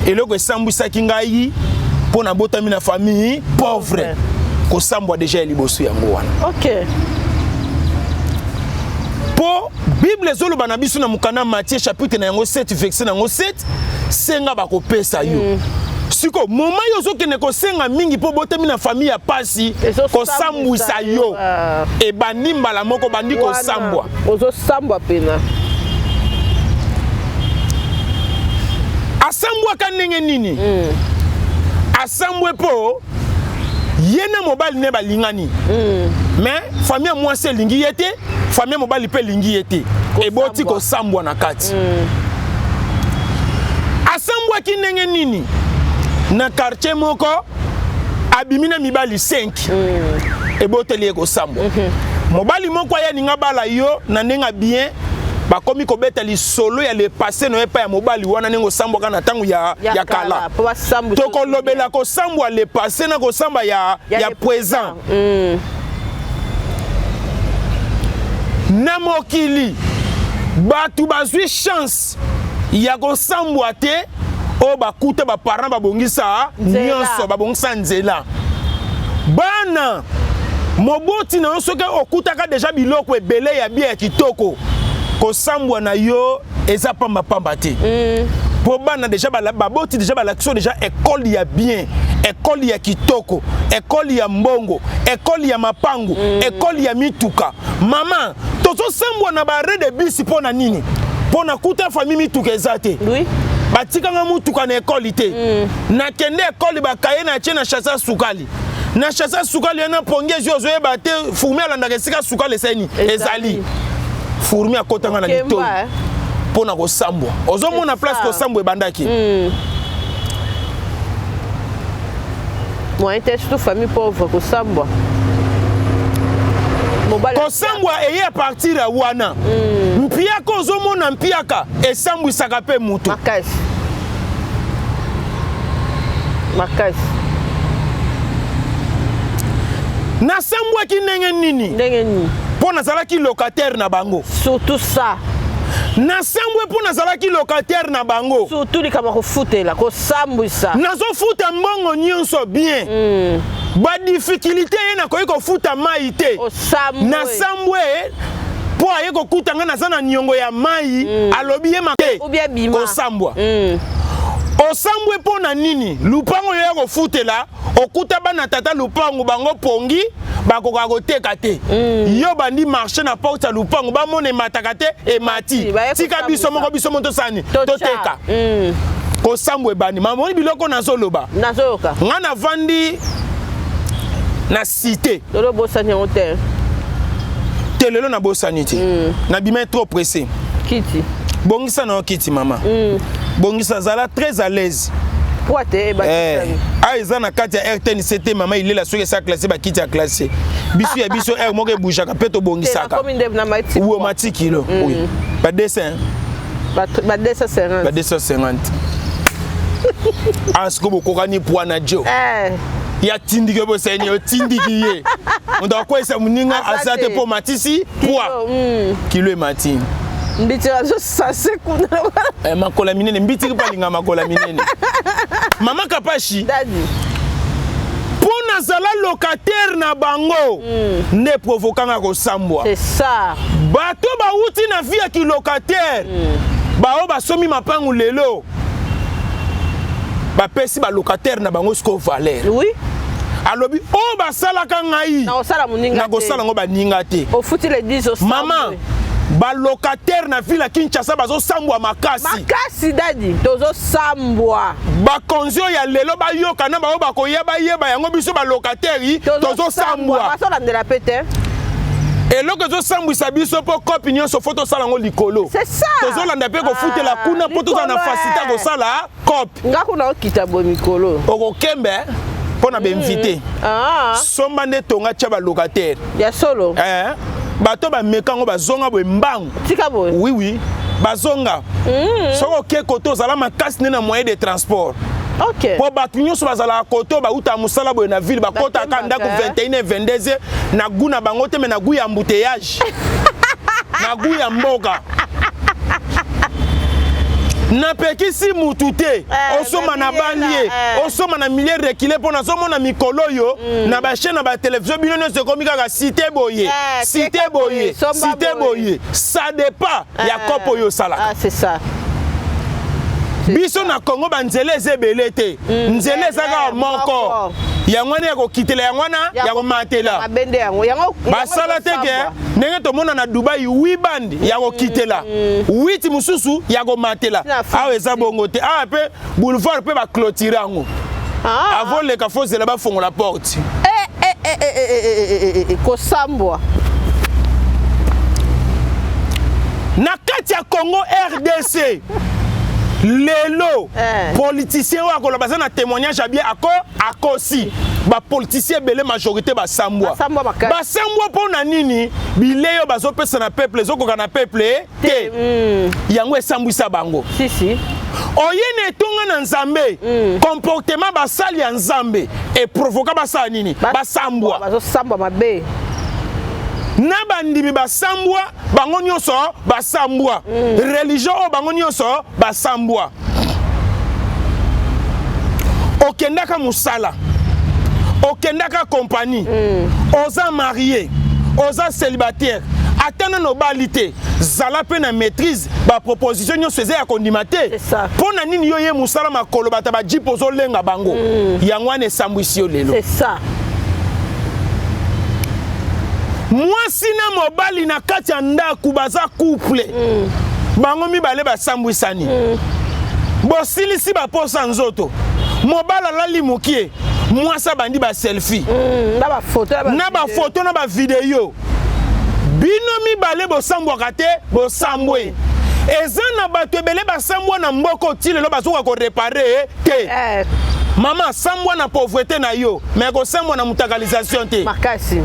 Eloko esambwisaki ngai, mpo nabotami na famille pauvre, kosambwa deja ya liboso yango wana. Mpo Bible ezoloba na biso na mokanda Matthieu, chapitre na yango 7, verset na yango 7: "Senga, bakopesa yo." Siko moma yo ozokende kosenga mingi mpo botami na famille ya pasi, kosambwisa yo Ah. ebandi mbala moko, bandi Wana, kosambwa. Ozosambwa pena. Asambwaka ndenge nini? Asambwe mpo ye na mobali ne balingani, mais famille ya mwasi elingi ye te, famille ya mobali mpe elingi ye te. Eboti kosambwa na kati. Asambwaki ndenge nini? Na quartier moko, abimi na mibali 5. Eboteli ye kosambwa. Mobali moko aya ninga bala yo na ndenge bien, bakomi kobeta lisolo ya le passé na yo epai ya mobali wana, ndenge osambwaka na ntango ya kala. Mpo basambwisa. Tokolobela kosambwa le passé na kosamba ya le présent. Na mokili, bato bazwi chance ya kosambwa te, oyo bakuta baparent babongisa Nzela. nyonso, babongisa nzela. Bana moboti na yo, soki okutaka deja biloko ebele ya bia ya kitoko, kosambwa na yo eza pambapamba te, mpo bana deja baboti deja balakisi yo deja ekole ya bien, ekole ya kitoko, ekole ya mbongo, ekole ya mapangu, ekole ya mituka. Mama, tozosambwa na baarrêt de bus mpo na nini? Mpo na kuta famille mituka eza te. Batikanga mutuka na ekole te. Nakende ekole, bakaye na tie na chasse ya sukali, na chasse ya sukali wana pongi ezwi, ozoyeba te. Fourmi alandaka esika sukali esali, ezali fourmi akotanga na Okemba, litoi eh. mpo na kosambwa. Ozomona C'est place ça. kosambwa ebandaki. Moyen te, surtout famille pauvre, kosambwa mobali. Kosambwa eye à partir ya wana. Mpiaka, ozomona mpiaka esambwisaka mpe mutu. Makasi makasi. Nasambwaki ndenge nini? Ndenge nini? Mpo nazalaki locataire na bango. Surtout ça. Nasambwe mpo nazalaki locataire na bango. Surtout likambo ya kofutela, kosambwisa. Nazofuta mbongo nyonso bien. Ba difficulté ye nakoki kofuta mai te. Osambwe. Nasambwe mpo aye kokuta ngai naza na niongo ya mai. Alobi ye make. Ou bien bima. Kosambwa. Osambwe mpo na nini? Lupango yo ya kofutela, okuta bana tata lupango bango pongi bakoka koteka te. Yo bandi marché na porte ya lupango, bamona emataka te, emati. Tika biso moko, biso moko tosani toteka. Kosambwa ebandi. Mamoni biloko nazoloba. Nazoyoka. Nga navandi na cité. Lelo bosani yango te. Te, lelo nabosani te. Nabima trop pressé. Kiti. Bongisa na yo kiti, mama. Bongisa, zala très à l'aise. Poids te. Eh, a eza na kati ya RTNC te, mama ilela. Soki esa classe, bakiti ya classe, biso ya biso aire moko ebougeaka mpe tobongisaka. Wo mati kilo. Oui, ba 200. Ba 250. Ba 250. Ah, sikoyo bokokani poids na jo. Ya tindiki yo, boseni otindiki ye, moto akweyisa moninga aza te mpo matisi poids, kilo emati. Mbiti azosase kuna. Eh, makola minene, mbitiki mpo alinga makola minene. Mama Kapashi, mpo nazala locataire na bango nde provokanga kosambwa. C'est ça. Bato bawuti na vie ya kilocataire, bao basomi mapangu lelo, bapesi balocataire na bango sikoyo valeur. Alobi oyo basalaka ngai, nakosala moninga. Nakosala yango baninga te. Ofuti le 10. Mama, balocataire na ville ya Kinshasa bazosambwa makasi. Makasi, daddy, tozosambwa. Bakonzi oyo ya lelo bayoka na bango, bakoya bayeba yango. Biso balocataire tozosambwa. Bazolandela pe te. Eloko ezosambwisa biso mpo kopi nyonso fo tosala yango likolo. C'est ça. Tozolanda mpe kofutela kuna mpo tozala na facilité ya kosala cope. Nga kuna okita boye mikolo. Okokembe mpo na bainvité. Ah. Somba nde tonga, tia balocataire. Ya solo. Eh, bato bameka yango, bazonga boye mbangu. Tika boye. Oui, bazonga. Soki oke kote, ozala makasi nde na moyen de transport. Mpo bato nyonso bazalaka kote oyo bautaka mosala boye na ville, bakotaka ndako 21 22 na gu na bango te, me na gu ya embouteillage, na gu ya mboka. Napekisi mutu te osomba na banlieue, osomba na milieu reculé, mpo nazomona mikolo oyo na bachaîne na batelevizio, bino nyonso ekomi kaka cité boye, cité boye, cité boye. Ça dépend ya kopo oyo osalaka. Ah, c'est ça. Biso na Congo banzela eza ebele te, nzela eza kaka moko, yango wana ya kokitela, yango wana ya komatela. Basala te ke ndenge tomona na Dubai, 8 bande ya kokitela, 8 mosusu ya komatela. Awa eza bongo te. Awa mpe boulevard mpe baclôture yango, avoleka fozela bafongola porte. Kosambwa. Na kati ya Congo RDC lelo, politicien oyo akoloba aza na témoignage ya bien, ako akosi. Bapoliticien ebele, majorité basambwa. Basambwa mpo na nini? Bilei oyo bazopesa na peuple ezokoka na peuple te, yango esambwisa bango. Si si. Oye na etonga na Nzambe, comportement basali ya Nzambe eprovoka basala nini? Basambwa. Bazosambwa mabe. Na bandimi basambwa, bango nyonso basambwa. Religion oyo, bango nyonso basambwa. Okendaka mosala, okendaka compagnie, oza marié, oza célibataire, ata nano obali te, zala mpe na maîtrise. Baproposition nyonso eza ya kondima te. Mpo na nini yo ye mosala makolo bato bajipe ozolenga bango? Yango wana esambwisi yo lelo. C'est ça. Mwasi na mobali na kati ya ndako baza couple, bango mibale basambwisani. Bosilisi baposa nzoto, mobali alali mokie, mwasi abandi baselfie. Na bafoto. Na bafoto, na bavideo. Bino mibale bosambwaka te, bosambwe. Eza na bato ebele basambwa na mboka ti lelo bazoka koréparer te. Mama, sambwa na pauvreté na yo, mais kosambwa na mutakalisation te. Makasi.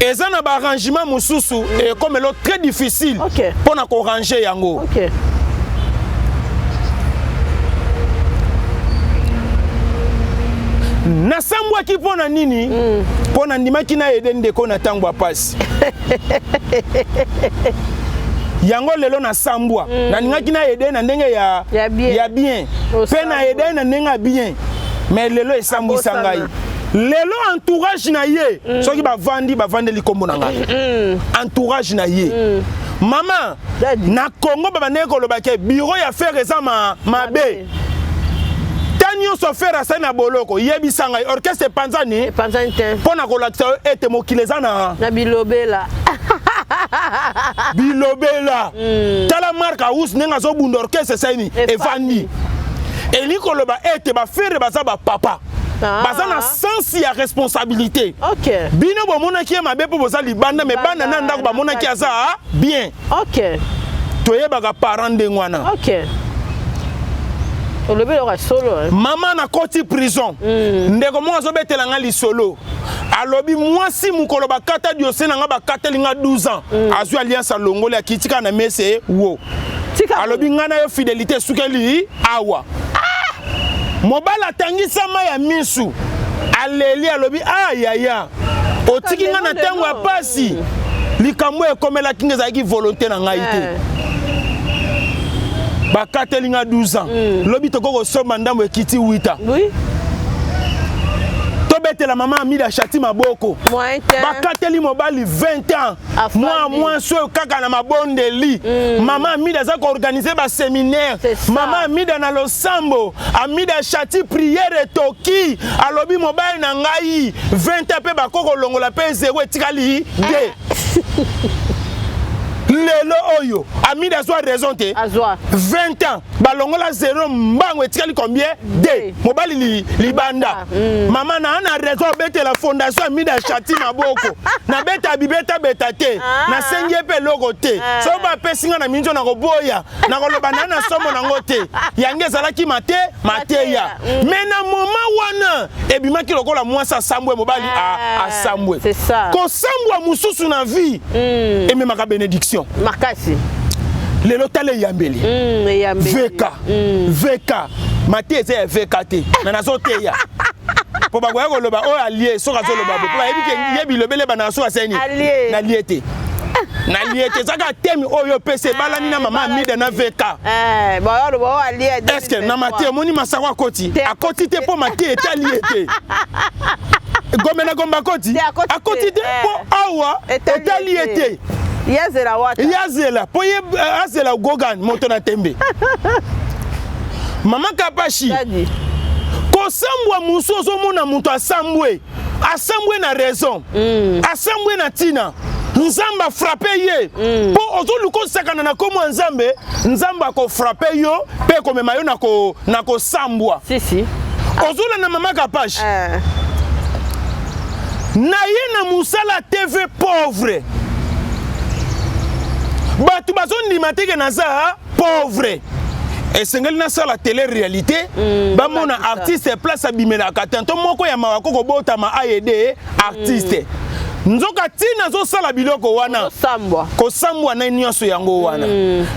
Eza na baarrangement mosusu ekomelo très difficile mpo na koranger yango. Nasambwaki mpo na nini? Mpo na ndimaki na aider ndeko na ntango ya pasi. Yango lelo na sambwa. Nalingaki na aider na ndenge ya ya bien, ya bien. Pe na aider na ndenge ya bien. Mais lelo esambwisa ngai. Lelo entourage na ye soki bavandi bavandeli kombo na ngai. Entourage na ye. Mama, na Congo babandaki koloba ke bureau ya Ferre eza mabe. Ta nyonso Ferre asali na boloko, yebisa ngai orchestre epanzani? Epanzani te. Mpo na kolakisa yo ete mokili eza na na bilobela. Bilobela. Tala Marc House ndenge azobunda orchestre esali nini? Evandi. Elingi koloba ete ba Ferre baza ba papa. Baza na sens ya responsabilité. Bino bomonaki ye mabe mpo boza libanda, mais bana na ndako bamonaki aza bien. Toyebaka parent ndenge wana. Olobi eloko ya solo, hein? Mama nakoti prison. Ndeko moko azobetela nga lisolo. Alobi mwasi mokolo bakata diocèse na nga bakateli nga 12 ans. Azwi alliance alongoli akiti kaka na mese wo. Alobi nga na yo fidélité esukeli awa. Mobali atangisa mai ya misu. Aleli alobi ah yaya otiki nga na ntango ya pasi. Likambo ekomelaki nga ezalaki volonté na ngai te. Bakateli nga 12 ans. Lobi tokoki kosomba ndambo ekiti 8 ans. Tobetela mama Amida Chati maboko. Bakateli mobali 20 ans. Mwa mwasi oyo kaka na mabondeli. Mama Amida aza koorganize ba séminaire. Mama Amida na losambo. Amida Chati prière etoki. Alobi mobali na ngai 20 ans pe bakoko longola pe 0 etikali 2. Lelo oyo Amida azwa raison te. 20 ans balongola 0 mbango etikali combien? 2. Mobali libanda. Mama na na raison obetela fondation Amida Chati maboko. Na beta bibeta beta te. Na sengi pe eloko te. So ba pesi nga na minzo na koboya. Na koloba na na somo nango te. Yange ezalaki mate mateya. Mais na moment wana ebimaki lokola mwasi asambwe mobali asambwe. Kosambwa mususu na vie ememaka bénédiction. Makasi. Lelo tala eyambeli. VK. VK. Mate eza ya VK te. Mais nazoteya. Po bakoya koloba oyo alie soki azoloba bo. Po bayebi ke ye bilobele bana soki aseni. Na lie te. Na lie te. Ezaka thème oyo pese ebalani na mama Amida na VK. Est-ce que na mate omoni masako akoti? Akoti te po mate etali ye te. Gombe na gombe akoti? Akoti te po awa etali ye te. Yazela wata. Yazela po ye azela Gogan moto na tembe. Mama Kapashi. Kosambwa musu ozomona moto asambwe. Asambwe na raison. Asambwe na tina. Nzambe a frappe ye. Po ozoluka osakana na kombo ya Nzambe, Nzambe ako frappe yo pe komema yo na kosambwa. Si si. Ozolanda Mama Kapashi. Na ye na musala TV pauvre. Bato bazondima te ke naza pauvre. Esengeli nasala télé réalité, bamona artiste place abimelaka tanto moko ya mawa koko botama aide artiste. Nzoka tina azosala biloko wana. Kosambwa na nyonso yango wana.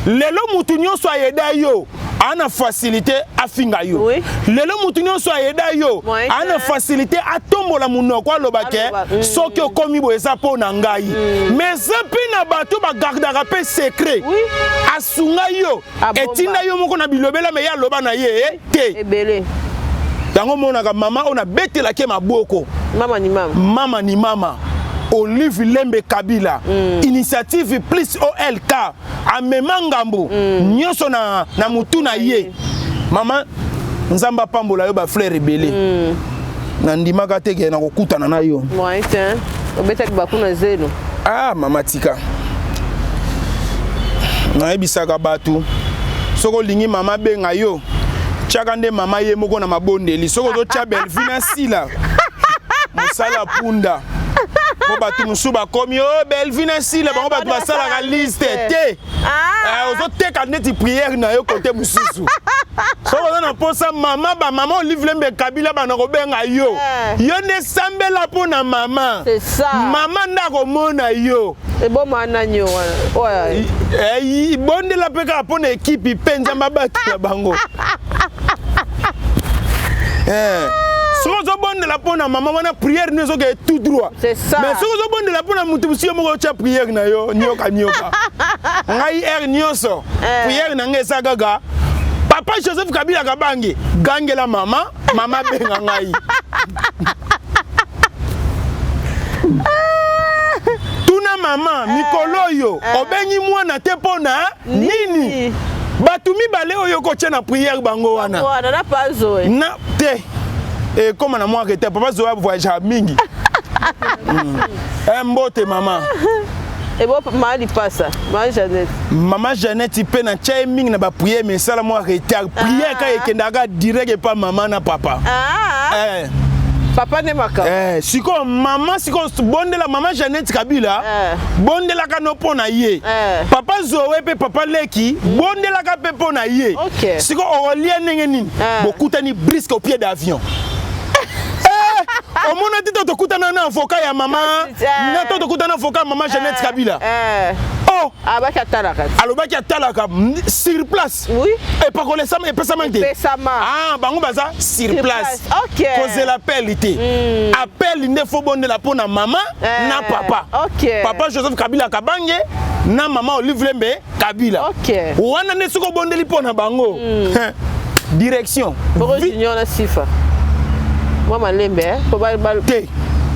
Lelo mutu nyonso ayeda yo ana facilité afinga yo. Lelo mutu nyonso ayeda yo ana facilité atombola munoko aloba ke soki okomi boye eza mpo na ngai. Mais eza mpe na bato bagardaka mpe secret. Asunga yo, etinda yo moko na bilobela me ye aloba na ye te. Ebele. Yango monaka mama oyo nabetelaki maboko. Mama ni mama. Mama ni mama. Olive Lembe Kabila. Initiative plus OLK. Amema ngambo. Nyonso na mutu na ye. Mama Nzambe apambola yo ba fleur ebele. Na ndimaka te ke na kokutana na yo. Moyen te. Obetaki bakuna zelo. Ah mama tika. Nayebisaka bato soki olingi mama benga yo tiaka nde mama ye moko na mabondeli soki ozotia Bellevue na Sila mosala punda po bato mosusu bakomi o Bellevue na Sila bango bato basalaka liste te. Ozoteka neti prière na yo kote mosusu. Soki oza na mposa mama ba mama Olive Lembe Kabila bana kobenga yo. Yo nde sambela mpo na mama. Mama nde akomona yo. Eboma nani yo wana? Bondela mpe kaka mpo na ekipe mpe Nzambe abatela bango. Soki ozobondela mpo na mama wana, prière no ezokende tout droit. C'est ça. Mais soki ozobondela mpo na motu mosusu, yo moko otya prière na yo nioka nioka. Ngai heure nyonso, prière na ngai eza kaka: papa Joseph Kabila Kabange, gangela mama, mama benga ngai. Tuna mama mikolo oyo obengi mwana te mpo na nini? Bato mibale oyo okotya na prière, bango wana. Wana na pazoe. Na te, ekóma na mwa retard. Papa Zoya voyage mingi. Mbote mama. Ebo maa lipasa, maa Jeannette. Mama Jeannette mpe na tia ye mingi na baprière, mais esala mwa retard. Prière kaka ekendaka direct epa mama na papa. Ah. Papa nde makambo. Sikoyo mama, sikoyo bondela mama Jeannette Kabila. Bondelaka no mpo na ye. Papa Zoe mpe, papa leki, bondelaka mpe mpo na ye. Sikoyo okolia ndenge nini? Bokutani brusque au pied d'avion. Eh, omona ti to tokutana na avocat ya mama na to tokutana avocat ya mama Jeannette Kabila. Oh. Abaki atalaka. Alobaki atalaka sur place. Epakolo epesamaki te. Epesama. Ah, bango baza sur Sur place. place, ok. Kozela appel te. Appel nde fo bondela mpo na mama na papa. Papa Joseph Kabila Kabange na mama Olive Lembe Kabila. Wana nde soki obondeli mpo na bango, direction. Boko Junior na Sifa. Mwa malembe, eh? Po ba te.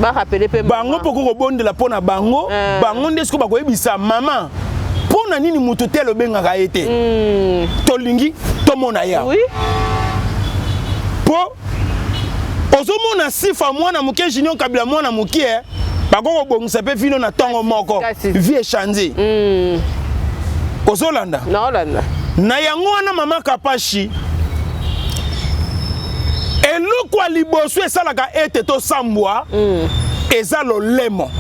Barappeler mpe. Bango mpo kobondela mpo na bango. Bango nde soki bakoyebisa mama mpo na nini moto te alobengaka ye te, tolingi tomona ye awa. Mpo ozomona Sifa mwana moke, Junior Kabila mwana moke, bako kobongisa mpe vino na ntongo moko, vie echange. Ozolanda? Naolanda. Na yango wana, mama Kapashi, eloko ya liboso esalaka ete tosambwa eza lolemo.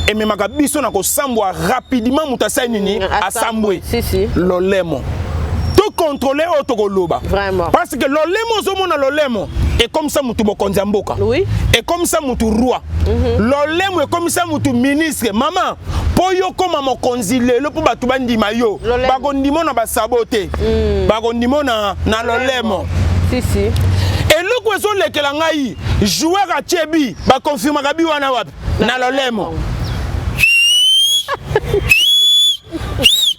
Ememaka biso na kosambwa rapidement. Moto asali nini? Asambwe. Si, si. Lolemo, tocontrôle oyo tokoloba. Vraiment. Parce que lolemo, ozomona lolemo ekomisa mutu mokonzi ya mboka, ekomisa mutu roi, lolemo ekomisa mutu ministre. Mama, mpo yo koma mokonzi lelo, mpo bato bandima yo, Lolemo. bakondima na basabo te, bakondima na lolemo. Si, si. Eloko ezolekela ngai, joueur atie but, bakonfirmaka but wana wapi? Na lolemo.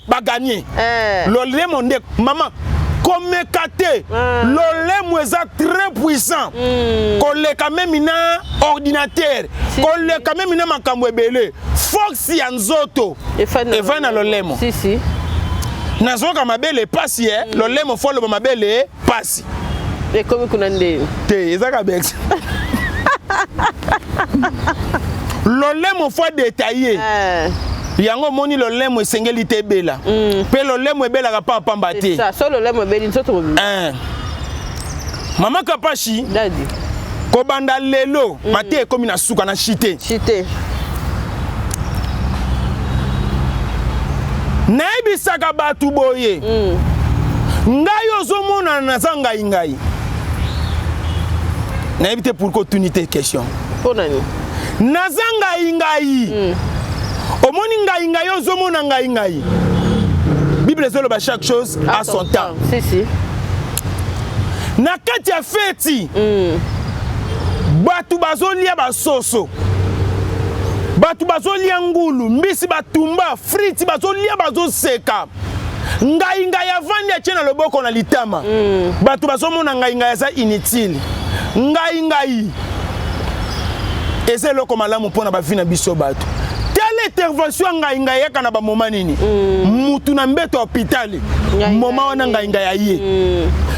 Bagagner. Lolemo nde mama, komeka te. Lolemo eza très puissant koleka même na ordinateur, koleka même na makambo ebele. Force ya nzoto evandi na lolemo. Si, si. Nazoyoka mabele pasi e lolemo fo aloba mabele pasi. Ekomi kuna nde. Te, ezaka bex. Lolemo fo détaillé. Yango omoni, lolemo esengeli te ebela, mpe lolemo ebelaka pamba te. Ça, so lolemo ebeli, nzoto mobimba. Mama Kapashi. Dadi. Kobanda lelo, mate ekomi na suka na chite. Chite. Nayebisaka bato boye: ngai ozomonana naza ngai ngai, nayebi te pourquoi otuni te question. Mpo nani? Naza ngai ngai. Omoni ngai ngai, ozomona ngai ngai, Bible ezoloba chaque chose à son temps. Si, si. Na kati ya feti, bato bazolia basoso, bato bazolia ngulu, mbisi batumba, friti bazolia, bazoseka. Ngai ngai avandi, atie na loboko na litama. Bato bazomona ngai ngai aza inutile. Ngai ngai eza eloko malamu mpo na bavie na biso bato. Tala intervention ya ngai ngai eyaka na bamoma nini? Mutu na mbeto ya hôpital, moma wana ngai ngai aye.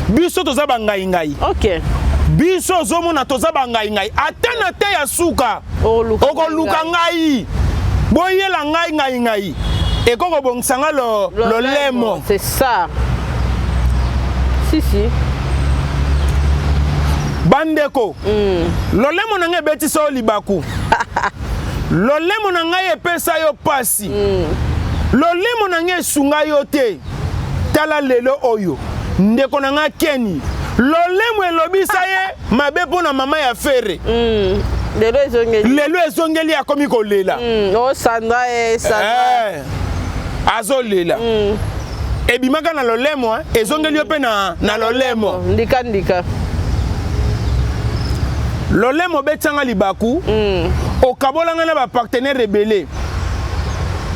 Biso toza bangai ngai. Biso ozomona toza bangai ngai. Ata na te ya suka, okoluka ngai, boyela ngai ngai ngai eko kobongisa nga lolemo. C'est ça. Si, si. Bandeko, lolemo na ngai ebetisa yo libaku, lolemo na ngai epesa yo pasi, lolemo na ngai esunga yo te. Tala lelo oyo, ndeko na ngai Keni, lolemo elobisa ye mabe mpo na mama ya Ferre. Lelo ezongeli. Lelo ezongeli, akomi kolela. Oh, Sandra, eh, Sandra. Azolela. Ebimaka na lolemo, ezongeli yo mpe na lolemo. Ndika ndika. Lolemo obetianga libaku okabola ngai na bapartenaire ebele,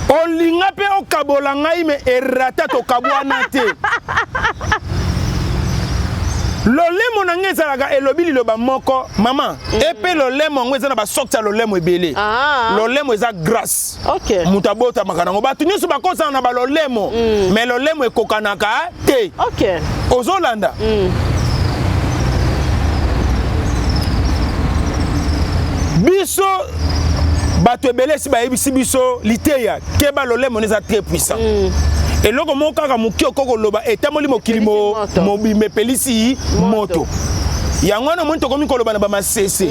olinga mpe okabola ngai me erata, tokabwana te. Lolemo na ngai ezalaka elobi liloba moko mama. Epe lolemo yango eza na basorte ya lolemo ebele. Lolemo eza grâce. Moto abotamaka nango, bato nyonso bakosana na balolemo, mais lolemo ekokanaka te. Ozolanda? Biso bato ebele esi bayebisi biso liteya keba, lolemo eza très puissant. Eloko moko kaka moke okoki koloba etamboli mokili mobimba, epelisi moto. Yango wana omoni tokomi koloba na bamasese.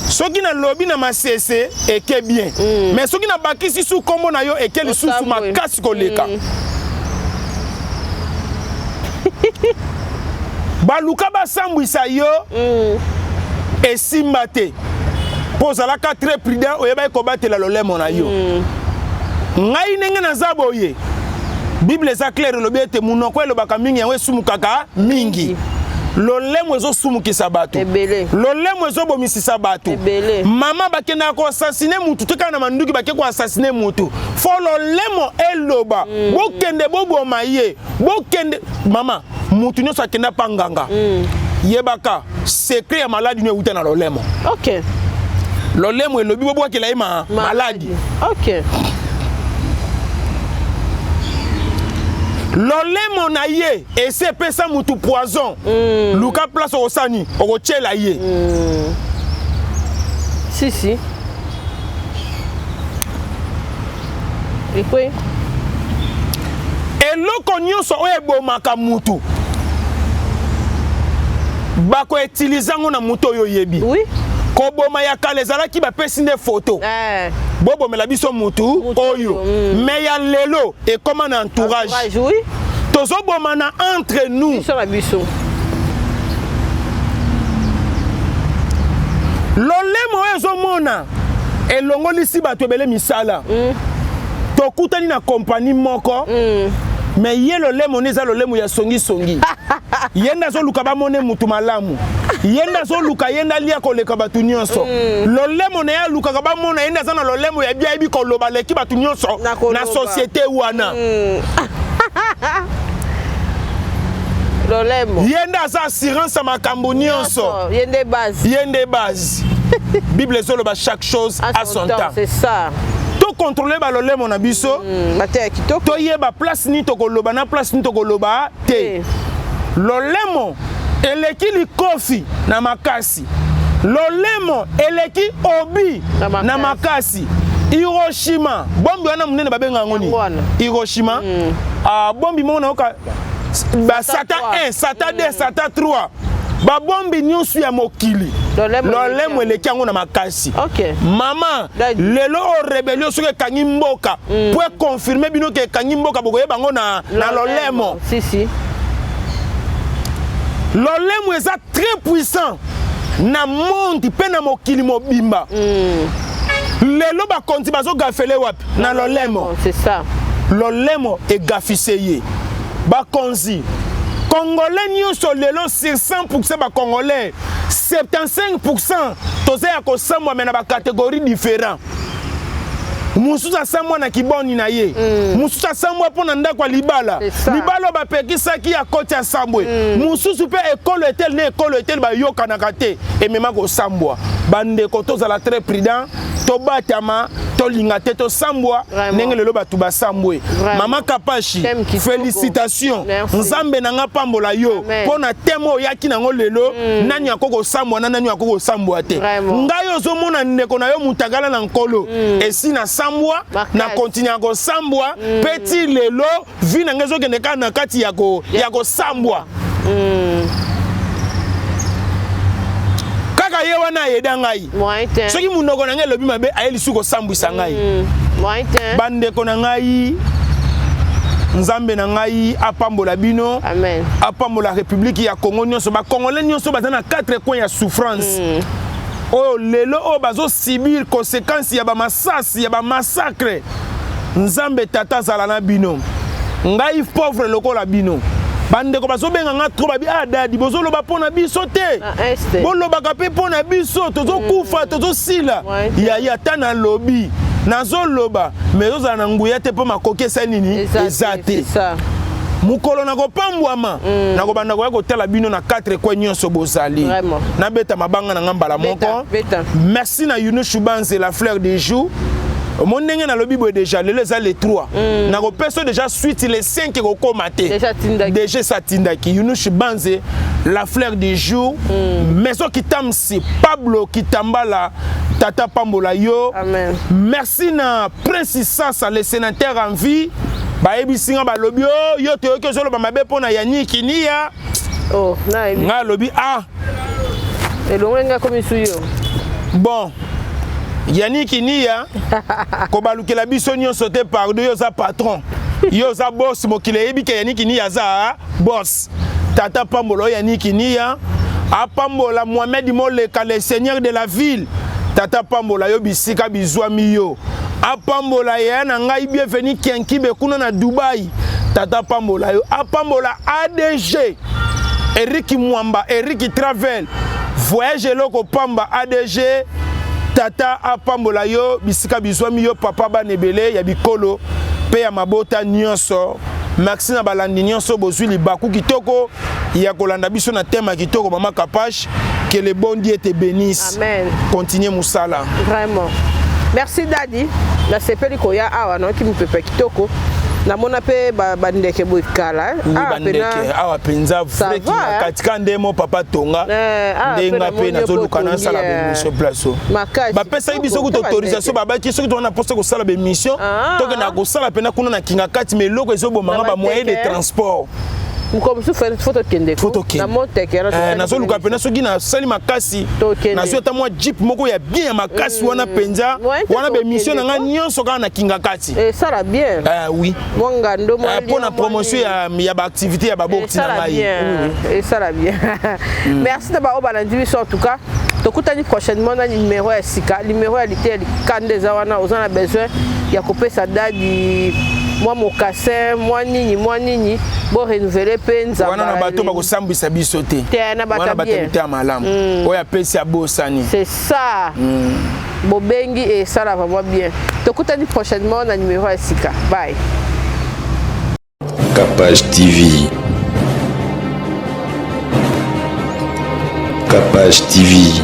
Soki nalobi na masese eke bien, mais soki nabakisi su nkombo na yo eke lisusu makasi koleka. Baluka basambwisa yo, esimba te, mpo ozalaka très prudent, oyebaki kobatela lolemo na yo. Ngai ndenge naza boye, Bible eza claire, elobi ete monoko elobaka mingi, yango esumukaka mingi. Lolemo ezosumukisa bato, lolemo ezobomisisa bato. Mama, bakendaka koassassiner mutu te kaka na manduki. Bake koassassiner mutu, fo lolemo eloba. Bokende boboma ye, bokende. Mama, mutu nyonso akenda pa nganga, yebaka secret ya maladi no euta na lolemo. Lolemo elobi bobwakela ye ma maladi. Lolemo na ye esi epesa mutu poison. Luka place okosani okotiela ye. Si si, ekwei. Eloko nyonso oyo ebomaka mutu, bakoutiliser yango na mutu oyo oyebi. Koboma ya kala ezalaki bapesi nde foto, bobomela biso mutu oyo. Mais ya lelo ekóma na entourage. Entourage, oui. Tozobomana entre nous. Biso na biso. Lolemo oyo ezomona elongolisi bato ebele misala. Tokutani na kompani moko, mais ye lolemo ne eza lolemo ya songisongi. Ye nde azoluka bamone mutu malamu, ye nde azoluka ye nde alia koleka bato nyonso. Lolemo na ye alukaka bamona ye nde aza na lolemo ya bi, ayebi koloba leki bato nyonso Na koloba. Na société wana. Lolemo. Ye nde aza assurance ya makambo nyonso. Ye nde base. Ye nde base. Bible ezoloba chaque chose à son temps. C'est ça. Tocontrôler balolemo na biso. Mateya kitoko. Toyeba place nini tokoloba na place nini tokoloba te. Lolemo eleki likofi na makasi, lolemo eleki obi Na makasi. Na makasi. Hiroshima, bombi wana monene babenga yango nini? Yango wana. Hiroshima. Ah, bombi moko nayoka basata 1, sata 2, sata 3, babombi nyonso ya mokili, Lolemo lolemo eleki yango na makasi. Mama, Daddy. lelo oyo rébellion soki ekangi mboka, po econfirmer bino ke ekangi mboka, bokoyeba yango na lolemo. Si si. Lolemo eza très puissant na monde mpe na mokili mobimba. Lelo bakonzi bazogafele wapi? Na lolemo. C'est ça. Lolemo egafise ye bakonzi congolais nyonso. Lelo sur 100 bacongolais, 75 toza ya kosambwa, me na bacatégorie différent. Mosusu asambwa na kiboni na ye, mosusu asambwa mpo na ndako ya libala. C'est ça. Libala oyo bapekisaki ya koti asambwe. Mosusu mpe ekolo etele na ekolo etele bayokanaka te, emema kosambwa. Bandeko, tozala très prudent, tobatama, tolinga te tosambwa Vraiment. ndenge lelo bato basambwe. Vraiment. Mama Kapashi, Thème kitoko. félicitation. Merci. Nzambe na nga pambola yo Amen. mpo na thème oyo oyaki nango lelo. Nani akoki kosambwa na nani akoki kosambwa te? Vraiment. Ngai ozomona ndeko na yo mutakala na nkolo, esi nasambwa, Makasi. na continue ya kosambwa mpe ti lelo vie na ngai ezokende kaka na kati ya kosambwa. Kaka ye wana ayeda ngai. Moyen te. Soki monoko na ngai elobi mabe, aye lisusu kosambwisa ngai. Moyen te. Bandeko na ngai, Nzambe na ngai apambola bino. Amen. Apambola République ya Congo nyonso, bacongolais nyonso baza na quatre coins ya souffrance oyo lelo oyo bazosubir conséquence ya bamasasi, ya bamassacre. Nzambe Tata azala na bino. Ngai pauvre lokola bino. Bandeko bazobenga nga trop, babi: "Ah Dadi, bozoloba mpo na biso te." Na Est. Bolobaka mpe mpo na biso, tozokufa, tozosila. Yaya, ata nalobi, nazoloba, mais ezozala na nguya te, mpo makoki esali nini? Eza te. C'est ça. Mokolo nakopambwama, nakobanda koya kotala bino na 4 coin nyonso bozali. Vraiment. Nabeta mabanga na nga mbala Beta, moko. beta. Merci na Yunu Shubanze, la fleur des jours. Mo ndenge nalobi boye, déjà lelo eza le 3, nakopesa déjà suite le 5 ekokóma te. Déjà tindaki. Déjà esi atindaki Yunu Shubanze, la fleur du jour. Maison Kitamsi, Pablo Kitambala, tata pambola yo. Amen. Merci na Prince Sasa, le sénateur en vie. Bayebisi nga, balobi: "O yo, toyoki ozoloba mabe mpo na Yaniki Niya." Oh, nayebi. Nga alobi: "Ah." Elongo nga komi su yo. Bon, Yaniki Niya, kobalukela biso nyonso te, pardon. Yo oza patron, yo oza boss, mokili eyebi ke Yaniki Niya aza boss. Tata pambola oyo Yaniki Niya, apambola Mohamed Moleka, le seigneur de la ville. Tata pambola yo bisika bizwami yo, apambola yaya na ngai Bienvenu Kiankibe kuna na Dubai. Tata pambola yo, apambola ADG Erik Mwamba, Erik Travel Voyage, eloko pamba. ADG, tata apambola yo bisika bizwami yo, papa bana ebele ya bikolo mpe ya mabota nyonso. Merci na balandi nyonso bozwi libaku kitoko ya kolanda biso na thème ya kitoko. Mama Kapache, que le bon Dieu te bénisse. Amen. Continue mosala. Vraiment, merci Dadi. Nasepeli koya awa, nayoki mopepe kitoko, namona mpe bandeke boye kala. Oui, bandeke awa mpenza vrai katika nde mo papa tonga nde nga mpe nazoluka nasala baémission place o bapesaki biso kuta autorisation, babaki soki toza na mposa kosala baémission, tokenda kosala mpena kuna na Kinga Kati. Mais eloko ezobomanga, bamoyen de transport. Mokolo mosusu fo tokende. Fo tokende. Nazoluka mpena soki nasali makasi, nazwi ata mwa jeep moko ya bien ya makasi wana mpenza wana, baémission na ngai nyonso kaka na Kinga Kati. Esala bien. Oui. Mwa ngando. Mpo na promotion ya baactivité ya babokti na ngai. Esala bien. Merci na baoyo balandi biso. En tout cas, tokutani prochainement na numéro ya sika, numéro ya lite ya likanda eza wana. Oza na besoin ya kopesa Dadi mwa mocassin, mwa nini, mwa nini, bo renouveler mpe nzamba. Wana na bato bakosambwisa biso te. Te, na bato wana bato bien. Ya malamu oyo apesi abosani. C'est ça. Bobengi, esala vraiment bien. Tokutani prochainement na numéro ya sika. Bye. Capage TV. Capage TV.